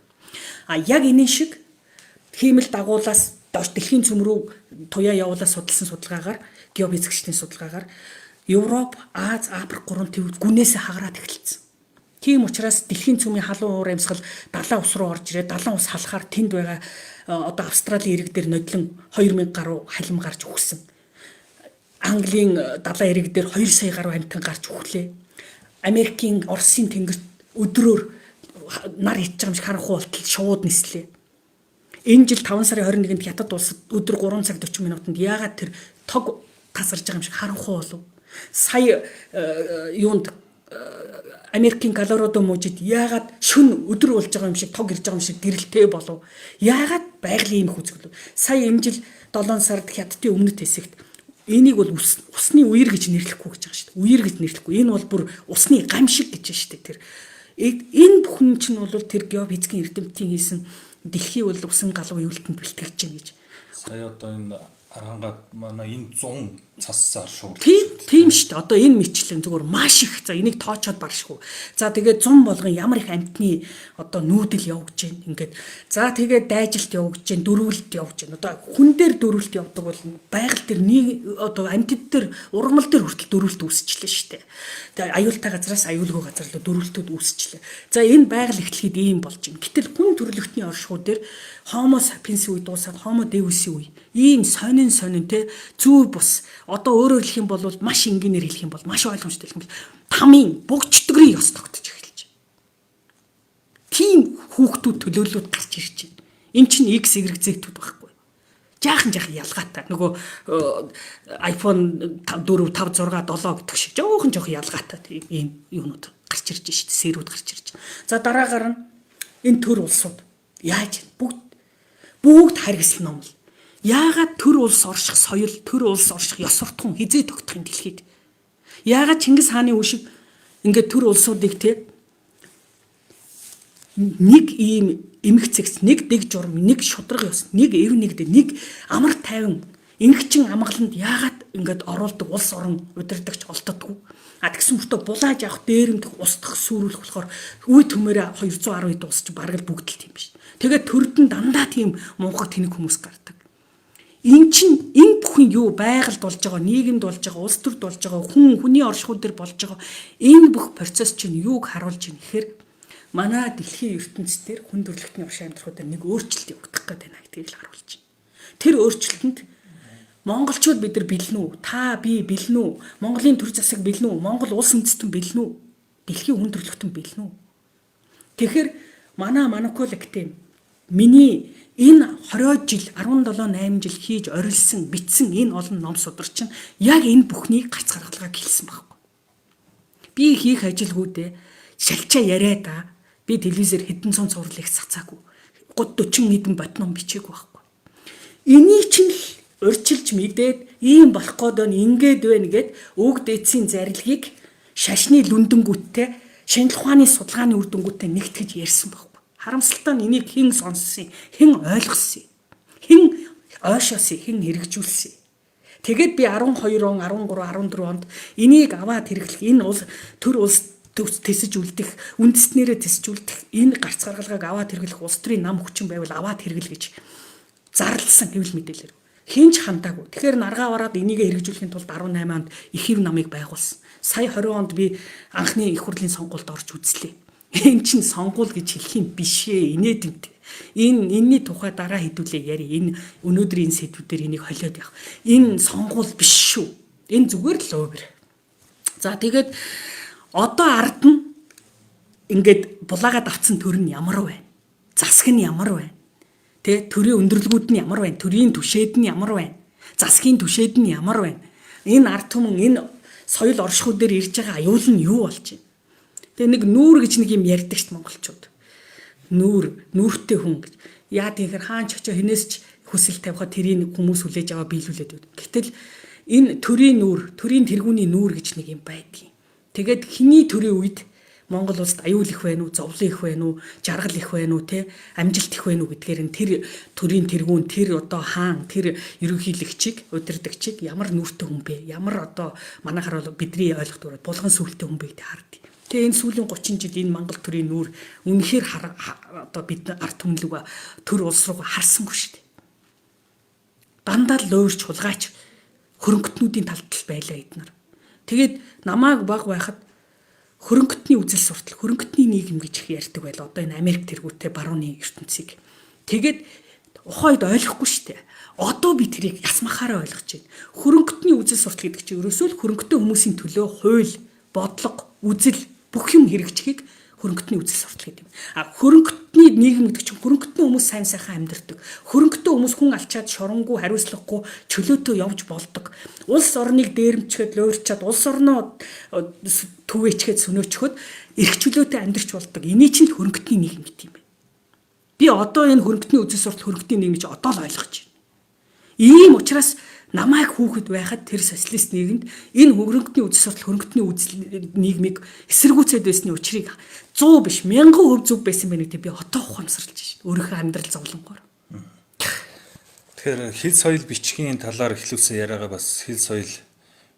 А яг энэ шиг хиймэл дагуулаас доош дэлхийн цөм рүү туяа явуулаад судалсан судалгаагаар, геофизикчдийн судалгаагаар Европ, Аз, Африк гурван төв гүнээсээ хагараад эхэлсэн. Тийм учраас дэлхийн цөмийн халуун уур амьсгал далайн ус руу орж ирээд далайн ус халахаар тэнд байгаа одоо Австралийн ирэг дээр нодлон 2000 гаруй халим гарч үхсэн. Английн далайн ирэг дээр 2 сая гаруй амьтан гарч үхлээ. Америкийн Оросын тэнгэрт өдрөөр нар идчих юм шиг харанхуй болтол шууд нислээ. Энэ жил 5 сарын 21-нд Хятад улсад өдөр 3 цаг 40 минутанд яагаад тэр тог тасарж байгаа юм шиг харанхуй болов? Сая юунд Америкийн Колорадо мужид яагаад шөнө өдөр болж байгаа юм шиг тог ирж байгаа юм шиг гэрэлтэй болов? Яагаад байгалийн ийм үзэглэв? Сая энэ жил 7 сард Хятадын өмнөд хэсэгт энийг бол усны үер гэж нэрлэхгүй гэж байгаа шүү дээ. Үер гэж нэрлэхгүй. Энэ бол бүр усны гам шиг гэж шүү дээ тэр. Энэ бүхэн чинь бол тэр геофизикийн эрдэмтдийн хийсэн дэлхий бол усан галуу юултанд бэлтгэж байна гэж. Сая одоо энэ арангаад манай энэ 100 цассаар шууд. Тийм шүү дээ. Одоо энэ мэтлэн зүгээр маш их. За энийг тоочоод баршгүй. За тэгээд 100 болгон ямар их амьтны одоо нүүдэл явагдаж байна. Ингээд за тэгээд дайжилт явагдаж байна, дөрвөлт явж байна. Одоо хүн дээр дөрвөлт явдаг бол байгаль дээр нэг одоо амьтад дээр ургамал дээр хүртэл дөрвөлт үүсчихлээ шүү дээ. Тэгээд аюултай газараас аюулгүй газар руу дөрвөлтүүд үүсчихлээ. За энэ байгаль эхлэхэд ийм болж байна. Гэтэл хүн төрөлхтний оршихуй дээр Homo sapiens үе дуусаад Homo deus-ийн үе ийм сонин сонин те зүү бус. Одоо өөрөөр хэлэх юм бол маш энгийнээр хэлэх юм бол маш ойлгомжтой хэлэх юм бол тамийн бугчдгрийн ёс тогтож эхэлж байна. Тийм хүүхдүүд төлөөллүүд гарч ирж байна. Эн чинь X Y Z-үүд байхгүй. Жаахан жаахан ялгаатай. Нөгөө iPhone 4 5 6 7 гэдэг шиг жоохон жоохон ялгаатай ийм юунууд гарч ирж шít, сэрүүд гарч ирж. За дараагаар нь энэ төр улсууд яаж бүгд харгисал ном л. Яагаад төр улс орших соёл, төр улс орших ёс суртахуун хизээ тогтох юм дэлхийд? Яагаад Чингис хааны үе шиг ингээд төр улсуудыг те нэг ийм эмх цэгц, нэг дэг журам, нэг шудраг ёс, нэг эв нэгдэ, нэг амар тайван ингэчин амгаланд яагаад ингээд оруулдаг улс орон удирдагч олддоггүй? А тэгсэн мөртөө булааж авах, дээрэмдэх, устгах, сүрүүлэх болохоор үе төмөрөө 210 хэд улс чи бараг л бүгд л тийм биш. Тэгээд төрд нь дандаа тийм мунхаг тэнэг хүмүүс гардаг. Эн чин энэ бүхэн юу байгальд болж байгаа, нийгэмд болж байгаа, улс төрд болж байгаа, хүн хүний оршихуй дээр болж байгаа энэ бүх процесс чинь юуг харуулж байна гэхээр манай дэлхийн ертөнцийн хүн төрөлхтний уршаа амьдрахуудаар нэг өөрчлөлт явагдах гэдэг байна гэдгийг л харуулж байна. Тэр өөрчлөлтөнд монголчууд бид нар бэлнэ үү? Та би бэлнэ үү? Монголын төр засаг бэлнэ үү? Монгол улс үндэстэн бэлнэ үү? Дэлхийн хүн төрөлхтөн бэлнэ үү? Тэгэхээр манай Манукол Академи миний энэ 20 жил 17 8 жил хийж орилсон бичсэн энэ олон ном судар чинь яг энэ бүхнийг гарц гаргалгааг хэлсэн байхгүй. Би хийх ажилгүйдээ Шалчаа яриа да. Би телевизээр хэдэн зуун цуврал их цацаагүй. 40 хэдэн ботном бичээгүй байхгүй. Энийг чинь л урьдчилж мэдээд ийм болох гээд байна, ингээд байна гэд өвөг дээдсийн зарилгийг шашны лүндэнгүүттэй шинжлэх ухааны судалгааны үр дүнгуудтай нэгтгэж ярьсан байхгүй. Харамсалтай нь энийг хэн сонссон, хэн ойлгосон, хэн ойшоосон, хэн хэрэгжүүлсэн. Тэгээд би 12 он, 13, 14 онд энийг аваад хэрэглэх энэ улс төр улс тэсэж үлдэх, үндэстнэрээ тэсэж үлдэх энэ гарц гаргалгааг аваад хэрэглэх улс төрийн нам хүчин байвал аваад хэрэгэл гэж зарласан хэвлэл мэдээлэлээр. Хэн ч хандаагүй. Тэгэхээр наргаа бараад энийг хэрэгжүүлэхийн тулд 18 онд их хэв намыг байгуулсан. Сая 20 онд би анхны их хурлын сонгуульд орж үзлээ. Энэ чинь сонгуул гэж хэлэх юм биш ээ. Инээдэмтэй. Энэ энэний тухай дараа хэдүүлээ яри. Энэ өнөөдрийн сэдвүүдээр энийг холиод явах. Энэ сонгуул биш шүү. Энэ зүгээр л луйвар. За тэгээд одоо ард нь ингээд булаагаад авцсан төр нь ямар вэ? Засаг нь ямар вэ? Тэ төрийн өндөрлгүүд нь ямар байна? Төрийн түшээд нь ямар байна? Засгийн түшээд нь ямар байна? Энэ ард түмэн энэ соёл оршихуй дээр ирж байгаа аюул нь юу болж байна? Тэгээ нэг нүүр гэж нэг юм ярьдаг шүү дээ монголчууд. Нүүр, нүүртэй хүн гэж. Яа тэгэхээр хаан ч очоо хинээс ч хүсэл тавихад тэрийг хүмүүс хүлээж аваа биелүүлээд байдаг. Гэтэл энэ төрийн нүүр, төрийн тэргүүний нүүр гэж нэг юм байдгийн. Тэгээд хиний төрийн үед Монгол улсад аюул их байна уу, зовлон их байна уу, жаргал их байна уу, те амжилт их байна уу гэдгээр нь тэр төрийн тэргүүн, тэр одоо хаан, тэр ерөнхийлөгчийг, удирдагчийг ямар нүүртэй хүн бэ? Ямар одоо манайхаар бол бидний ойлгох дураар булган сүлтэй хүн бэ гэдэг хардیں۔ Тэгээ энэ сүүлийн 30 жил энэ Монгол төрийн нүүр үнэхээр одоо бид ард түмэн төр улс руу харсангүй шүү дээ. Дандаа л луйварч хулгайч хөрөнгөтнүүдийн талд л байлаа эднэр. Тэгээд намайг баг байхад хөрөнгөтний үзэл суртал, хөрөнгөтний нийгэм гэж их ярьдаг байл. Одоо энэ Америк тэргүүтээ барууны ертөнцийг. Тэгээд ухаан үед ойлгохгүй шүү дээ. Одоо би тэрийг ясмахаараа ойлгож байна. Хөрөнгөтний үзэл суртал гэдэг чинь ерөөсөө л хөрөнгөтэй хүмүүсийн төлөө хууль, бодлого, үзэл бүх юм хэрэгжихийг хөрөнгөтний үзэл суртал гэдэг юм. А хөрөнгөтний нийгэм гэдэг чинь хөрөнгөтний хүмүүс сайн сайхан амьдардаг. Хөрөнгөтэй хүмүүс хүн алчаад шоронгүй, хариуцлагагүй чөлөөтэй явж болдог. Улс орныг дээрэмчгээд луйрчаад улс орноо түгээчгээд сөнөөчхөд эрх чөлөөтэй амьдарч болдог. Эний чинь хөрөнгөтний нийгэм гэдэг юм байна. Би одоо энэ хөрөнгөтний үзэл суртал, хөрөнгөтний нийгэм гэж одоо л ойлгож байна. Ийм учраас намайг хүүхэд байхад тэр социалист нийгэмд энэ хөрөнгөтний үзэл суртал, хөрөнгөтний үзэл нийгмийг эсэргүүцээд байсны учрыг 100 биш 1000% зөв байсан байх гэдэг би одоо ухамсарлаж байна. Өөрийнхөө амьдрал зовлонгоор. Тэгэхээр хэл соёл бичгийн талаар эхлүүлсэн яриагаа бас хэл соёл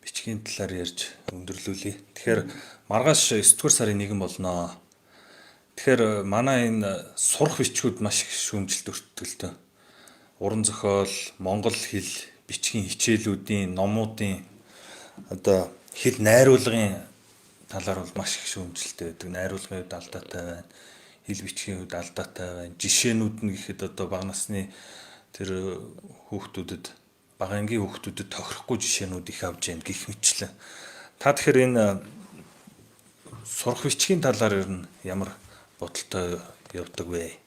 бичгийн талаар ярьж өндөрлүүлье. Тэгэхээр маргааш 9 дугаар сарын 1 болно. Тэгэхээр манай энэ сурах бичгүүд маш их шүүмжилт өртдөг л дөө. Уран зохиол, монгол хэл бичгийн хичээлүүдийн, номуудын одоо хэл найруулгын талаар бол маш их шүүмжлэлтэй байдаг. Найруулгын хувьд алдаатай байна. Хэл бичгийн хувьд алдаатай байна. Жишээнүүд нь гэхэд одоо бага насны тэр хүүхдүүдэд, бага ангийн хүүхдүүдэд тохирохгүй жишээнүүд их авч яана гэх мэтчлэн. Та тэгэхээр энэ сурах бичгийн талаар ер нь ямар бодолтой явдаг вэ?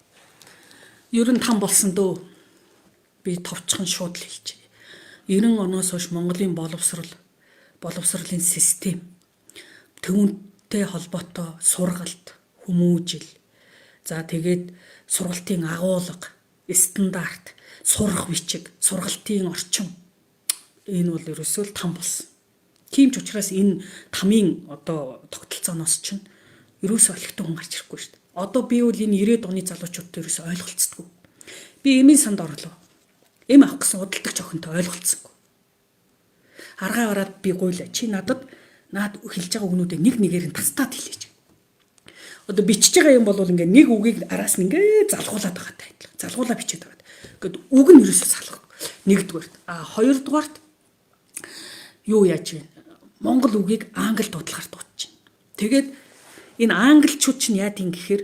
Ер нь там болсон дөө. Би товчхон шууд л хэлчихье. 90 оноос хойш Монголын боловсрал, боловсролын систем, түүнтэй холбоотой сургалт, хүмүүжил, за тэгээд сургалтын агуулга, стандарт, сурах бичиг, сургалтын орчин энэ бол ерөөсөө л там болсон. Тийм ч учраас энэ тамийн одоо тогтолцооноос чинь ерөөсөө олигтой хүн гарч ирэхгүй шүү дээ. Одоо би бол энэ 90-ад оны залуучуудтай ерөөсөө ойлголцдоггүй. Би эмийн санд орлоо. Эм авах гэсэн худалдагч охинтой ойлголцсонгүй. Аргаа бараад би гуйлаа. Чи надад наад хэлж байгаа үгнүүдээ нэг нэгээр нь тастаад хэлээч. Одоо бичиж байгаа юм бол ингээ нэг үгийг араас нь ингээ залгуулад байгаа тайлбар. Залгуулаа бичээд байгаа. Ингээд үг нь ерөөсөө салах. Нэгдүгээрт. А хоёрдугаарт юу яаж вэ? Монгол үгийг англи дуудлагаар дуудаж байна. Тэгээд энэ англичууд чинь яа тийм гэхээр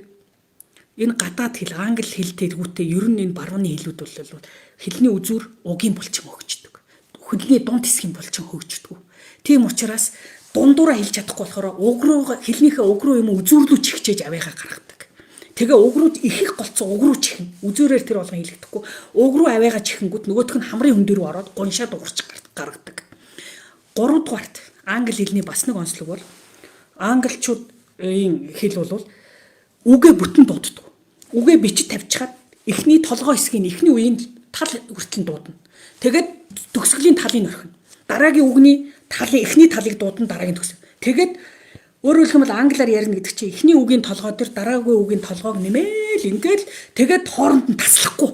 энэ гадаад хэл, англи хэл тэргүүтээ ер нь энэ барууны хэлүүд бол хэлний үзүүр угийн булчин хөгждөг. Хэлний дунд хэсгийн булчин хөгждөг. Тийм учраас дундуура хэлж чадахгүй болохоор уг руу хэлнийхээ уг руу юм үзүүрлүү чихчээж авьяагаа гаргадаг. Тэгээ уг руу их их голцсон уг руу чихэн. Үзүүрээр тэр болгон хэлэгдэхгүй. Уг руу авьяагаа чихэнгүүт нөгөөх нь хамрын хүн дээр ороод гуншаад угарч гаргадаг. Гуравдугаарт англи хэлний бас нэг онцлог бол англичууд Монголын хэл бол үгээ бүтэн дууддаг. Үгээ бичиж тавьчихад эхний толгой хэсгийг эхний үеийн тал хүртэл дуудана. Тэгээд төгсгөлийн талыг орхино. Дараагийн үгний талын эхний талыг дуудана, дараагийн төгсгөл. Тэгээд өөрөөр хэлэх юм бол англиар ярина гэдэг чинь эхний үгийн толгой дээр дараагийн үгийн толгойг нэмээл ингээл тэгээд хооронд нь таслахгүй.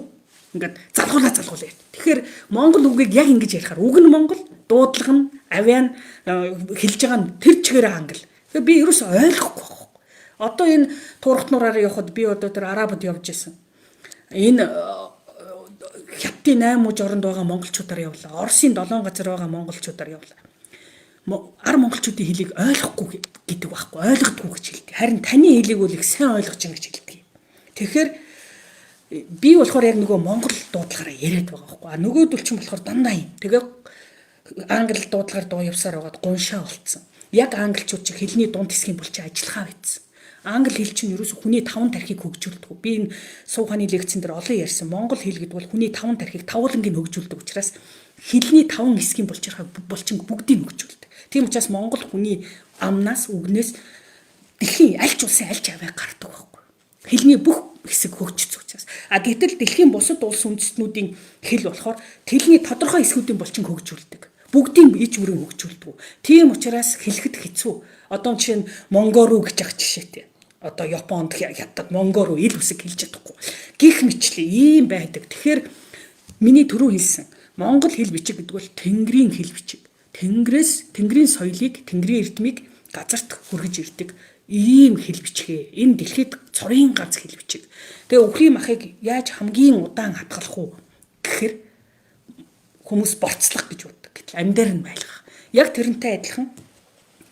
Ингээд залгуулаа залгуулаа. Тэгэхээр монгол үгийг яг ингэж ярихаар үг нь монгол, дуудлага нь, авиа нь хэлж байгаа нь тэр чигээр англи. Тэгэхээр би ерөөсөй ойлгохгүй байхгүй. Одоо энэ туурхт нураар явхад би одоо тэр арабад явж исэн. Энэ Хятадын 8 мужи оронд байгаа монголчуудаар явлаа. Оросын 7 газар байгаа монголчуудаар явлаа. Ар монголчуудын хэлийг ойлгохгүй гэдэг байхгүй, ойлгодгүй гэж хэлдэг. Харин таны хэлийг бол их сайн ойлгож байгаа гэж хэлдэг. Тэгэхээр би болохоор яг нөгөө монгол дуудлагаараа яриад байгаа байхгүй. А нөгөөдөл чинь болохоор дандаа юм. Тэгээ англи дуудлагаар дуу явсаар байгаад гуншаа болцсон. Яг англичууд чи хэлний дунд хэсгийн булчин ажиллахаа байцсан. Англи хэл чинь ерөөсө хүний таван тархийг хөгжүүлдэг. Би энэ сууханы лекцэн дээр олон ярьсан. Монгол хэл гэдэг бол хүний таван тархийг тавуулангийг хөгжүүлдэг учраас хэлний таван хэсгийн булчирхайг булчин бүгдийг хөгжүүлдэг. Тийм учраас монгол хүний амнаас үгнээс дэлхийн аль ч улсын аль ч аваа гардаг байхгүй. Хэлний бүх хэсэг хөгжсөн учраас. А гэтэл дэлхийн бусад улс үндэстнүүдийн хэл болохоор хэлний тодорхой хэсгүүдийн булчин хөгжүүлдэг. Бүгдийн иж бүрэн хөгжүүлдэг. Тийм учраас хэлэхэд хэцүү. Одоо жишээ нь монгору гэж ах жишээтэй. Одоо Японд, Хятад монгору ил үсэг хэлж чадахгүй. Гих мэтлээ ийм байдаг. Тэгэхээр миний түрүү хэлсэн монгол хэл бичиг гэдэг бол тэнгэрийн хэл бичиг. Тэнгэрээс тэнгэрийн соёлыг, тэнгэрийн эрдмийг газарт хүргэж ирдэг ийм хэл бичгээ. Энэ дэлхийд цорын ганц хэл бичиг. Тэгээ үхрийн махыг яаж хамгийн удаан хадгалах уу гэхээр хүмүүс борцлох гэж боддог. Гэтэл амьдаар нь байлгах. Яг тэрнтэй адилхан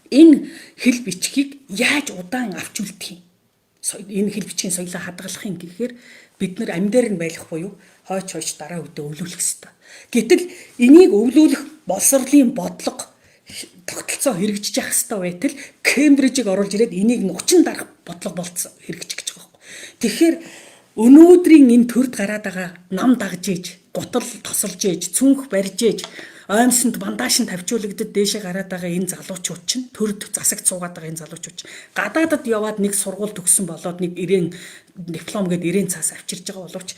энэ хэл бичгийг яаж удаан авч үлдэх юм? Энэ хэл бичгийн соёлоо хадгалах юм гэхээр бид нар амьдаар нь байлгах буюу хойч хойч дараа үедээ өвлүүлэх ёстой. Гэтэл энийг өвлүүлэх боловсролын бодлого тогтолцоо хэрэгжиж явах ёстой байтал Кембрижийг оруулж ирээд энийг нучин дарах бодлого болцсон хэрэгжих гэж байгаа байхгүй. Тэгэхээр өнөөдрийн энэ төрд гараад байгаа нам дагж ээж, гутал тосолж ээж, цүнх барьж ээж, оймсонд бандаашин тавьчуулагдад дээшээ гараад байгаа энэ залуучууд чинь төрд засагт суугаад байгаа энэ залуучууд чинь гадаадад яваад нэг сургууль төгссөн болоод нэг ирээн диплом гээд ирээн цаас авчирж байгаа боловч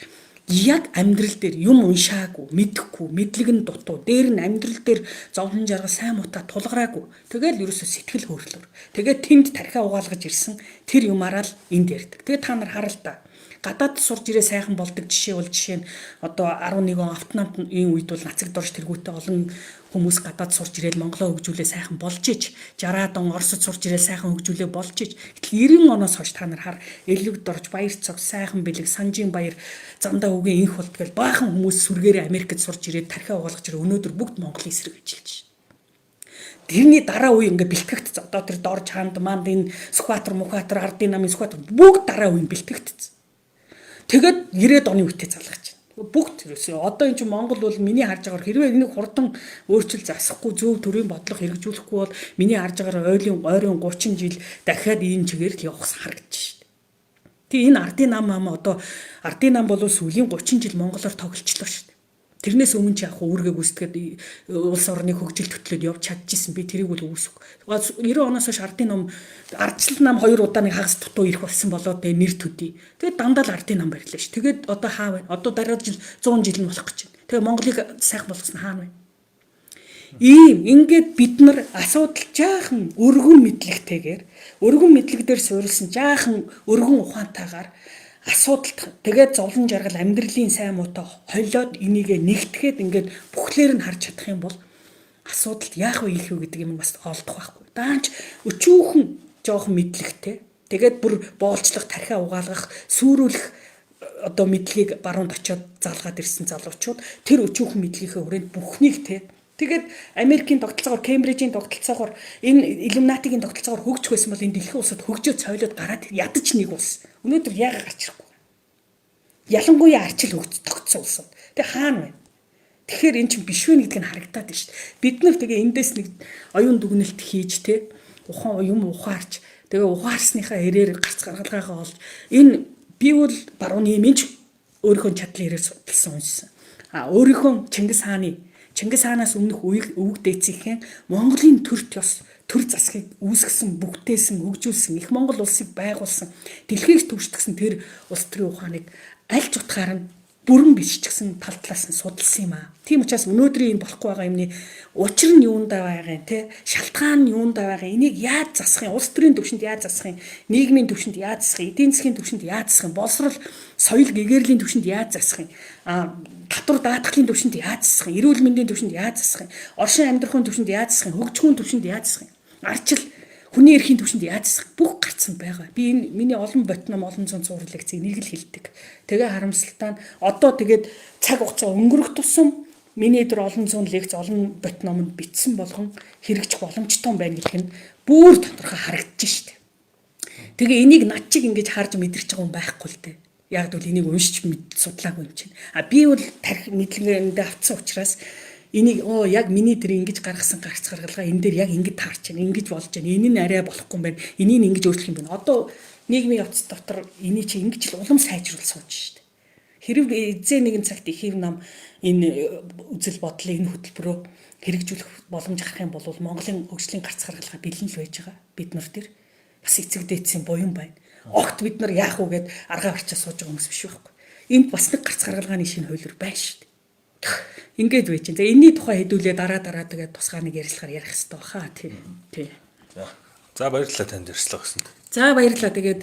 яг амьдрал дээр юм уншаагүй, мэдэхгүй, мэдлэг нь дутуу, дээр нь амьдрал дээр зовлон жаргал сайн муутай тулгараагүй. Тэгэл ерөөсөө сэтгэл хөдлөр. Тэгээд тэнд тархиа угаалгаж ирсэн тэр юмараа л энд ярьдаг. Тэгээд та нар харал та. Гадаад сурж ирээ сайхан болдог жишээ бол жишээ нь одоо 11 он автономын үед бол нацаг дорж тэргүүтээ олон хүмүүс гадаад сурж ирээл Монголоо хөгжүүлээ сайхан болж ич 60-аад он Оросд сурж ирээл сайхан хөгжүүлээ болж ич. Гэтэл 90 оноос хойш та нар хар элвэг дорж баяр цог сайхан бэлэг санжийн баяр замдаа үгийн инх болт гэл баахан хүмүүс сүргээрээ Америкт сурж ирээд тархиа угаалгаж ирээ өнөөдөр бүгд Монголын эсрэг ажиллаж. Тэрний дараа үе ингээ бэлтгэгдсэн. Одоо тэр дорж ханд манд энэ Сүхбаатар Мухбаатар ардын намын Сүхбаатар бүгд дараа үе бэлтгэгдсэн. Тэгээд 90-ад оны үедээ залгаж байна. Бүгд ерөөсөө одоо энэ чинь Монгол бол миний харж байгаагаар хэрвээ энийг хурдан өөрчил засахгүй зөв төрийн бодлого хэрэгжүүлэхгүй бол миний харж байгаагаар ойрын ойрын 30 жил дахиад ийм чигээр л явах харагдаж шээ. Тэгээ энэ ардын нам ам одоо ардын нам бол сүүлийн 30 жил монголоор тоглолцлоо шүү дээ. Тэрнээс өмнө ч яг үүргээ гүйцэтгээд улс орны хөгжил төтлөөд явж чадчихсан. Би тэрийг бол үүсэх. 90 оноос хойш ардын нам ардчлал нам хоёр удаа нэг хагас дутуу ирэх болсон болоод тэгээ нэр төдий. Тэгээд дандаа л ардын нам барилаа ш. Тэгээд одоо хаа вэ? Одоо дараа жил 100 жил нь болох гэж байна. Тэгээ Монголыг сайхан болгосон хаана вэ? Ийм ингээд бид нар асуудал жаахан өргөн мэдлэгтэйгээр өргөн мэдлэг дээр суурилсан жаахан өргөн ухаантайгаар асуудалт тэгээд зовлон жаргал амьдралын сайн муутай холиод энийгээ нэгтгэхэд ингээд бүхлээр нь харж чадах юм бол асуудалт яах вэ их вэ гэдэг юм бас олдох байхгүй. Даанч өчүүхэн жоохон мэдлэгтэй. Тэгээд бүр боолчлох, тархиа угаалгах, сүрүүлэх одоо мэдлэгийг баруунд очиод залгаад ирсэн залуучууд тэр өчүүхэн мэдлэгийнхээ хүрээнд бүхнийг те. Тэгээд Америкийн тогтолцоогоор, Кембрижийн тогтолцоогоор, энэ Иллюминатигийн тогтолцоогоор хөгжих байсан бол энэ дэлхийн улсад хөгжөө цойлоод гараад ядаж нэг улс. Өнөөдөр яагаад гарч ирэхгүй. Ялангуяа арчил хөгж тогтсон улсууд. Тэг хаана вэ? Тэгэхээр эн чинь биш вэ гэдг нь харагдаад байна шүү дээ. Бид нар тэгээ эндээс нэг оюун дүгнэлт хийж те ухаан юм ухаарч тэгээ ухаарсныхаа хэрээр гарц гаргалгаагаа олж энэ би бол барууны юм ч өөрийнхөө чадлын хэрээр судалсан уншсан. А өөрийнхөө Чингис хааны Чингис хаанаас өмнөх үеиг өвөг дээдсийнхээ Монголын төрт ёс Төр засгийг үүсгэсэн, бүгтээсэн, хөгжүүлсэн, их Монгол улсыг байгуулсан, дэлхийг төвшдгсөн тэр улс төрийн ухааныг аль ч утгаар нь бүрэн биш ч гэсэн тал талаас нь судалсан юм аа. Тийм учраас өнөөдрийн энэ болохгүй байгаа юмны учир нь юундаа байгаа юм те, шалтгаан нь юундаа байгаа, энийг яаж засах юм, улс төрийн төвшөнд яаж засах юм, нийгмийн төвшөнд яаж засах юм, эдийн засгийн төвшөнд яаж засах юм, боловсрол соёл гэгэрлийн төвшөнд яаж засах юм, татвар даатгалын төвшөнд яаж засах юм, эрүүл мэндийн төвшөнд яаж засах юм, оршин амьдрахын төвшөнд яаж засах юм, хөгжихүүн төвшөнд яаж засах юм, арчил хүний эрхийн түвшинд яаж засах бүх гарцсан байгаа. Би энэ миний олон бот ном, олон зуун цуврал лекцийг нэг л хэлдэг. Тэгээ харамсалтай нь одоо тэгээд цаг хугацаа өнгөрөх тусам миний дээр олон зуун лекц, олон бот номонд бичсэн болгон хэрэгжих боломжтой байна гэх нь бүр тодорхой харагдаж штэ. Тэгээ энийг над чиг ингэж харж мэдэрч байгаа юм байхгүй л дээ. Яг л энийг уншиж судлаагүй юм чинь. А би бол тарих мэдлэгэндээ автсан учраас энийг оо яг миний тэр ингэж гаргасан гарц гаргалгаа энэ дээр яг ингэж таарч байна, ингэж болж байна, энэ нь арай болохгүй юм байна, энийг ингэж өөрчлөх юм байна. Одоо нийгмийн явц дотор энийг чи ингэж л улам сайжруул сууж штэ. Хэрв эзэн нэгэн цагт их юм нам энэ үзэл бодлын энэ хөтөлбөрөө хэрэгжүүлэх боломж гарах юм бол Монголын хөгжлийн гарц гаргалгаа бэлэн л байж байгаа. Бид нар тэр бас эцэг дээдсийн буян байна. Огт бид нар яах вэ гэд аргаа барчаа сууж байгаа хүмүүс биш байхгүй. Энд бас нэг гарц гаргалгааны шинэ хувилбар байна шүү дээ. Ингээд байж чинь. За, энэний тухай хэдүүлээ дараа дараа тэгээд тусгай нэг ярилцлагаар ярих хэрэгтэй баха тий. Тий. За. За, баярлалаа танд ярилцлага өгсөнд. За, баярлалаа. Тэгээд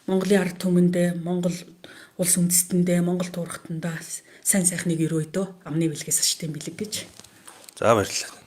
Монголын ард түмэндээ, Монгол улс үндэстэндээ, Монгол туурхтандаа сайн сайхныг өрөөе дөө. Амны бэлгээс аштын бэлэг гэж. За, баярлалаа.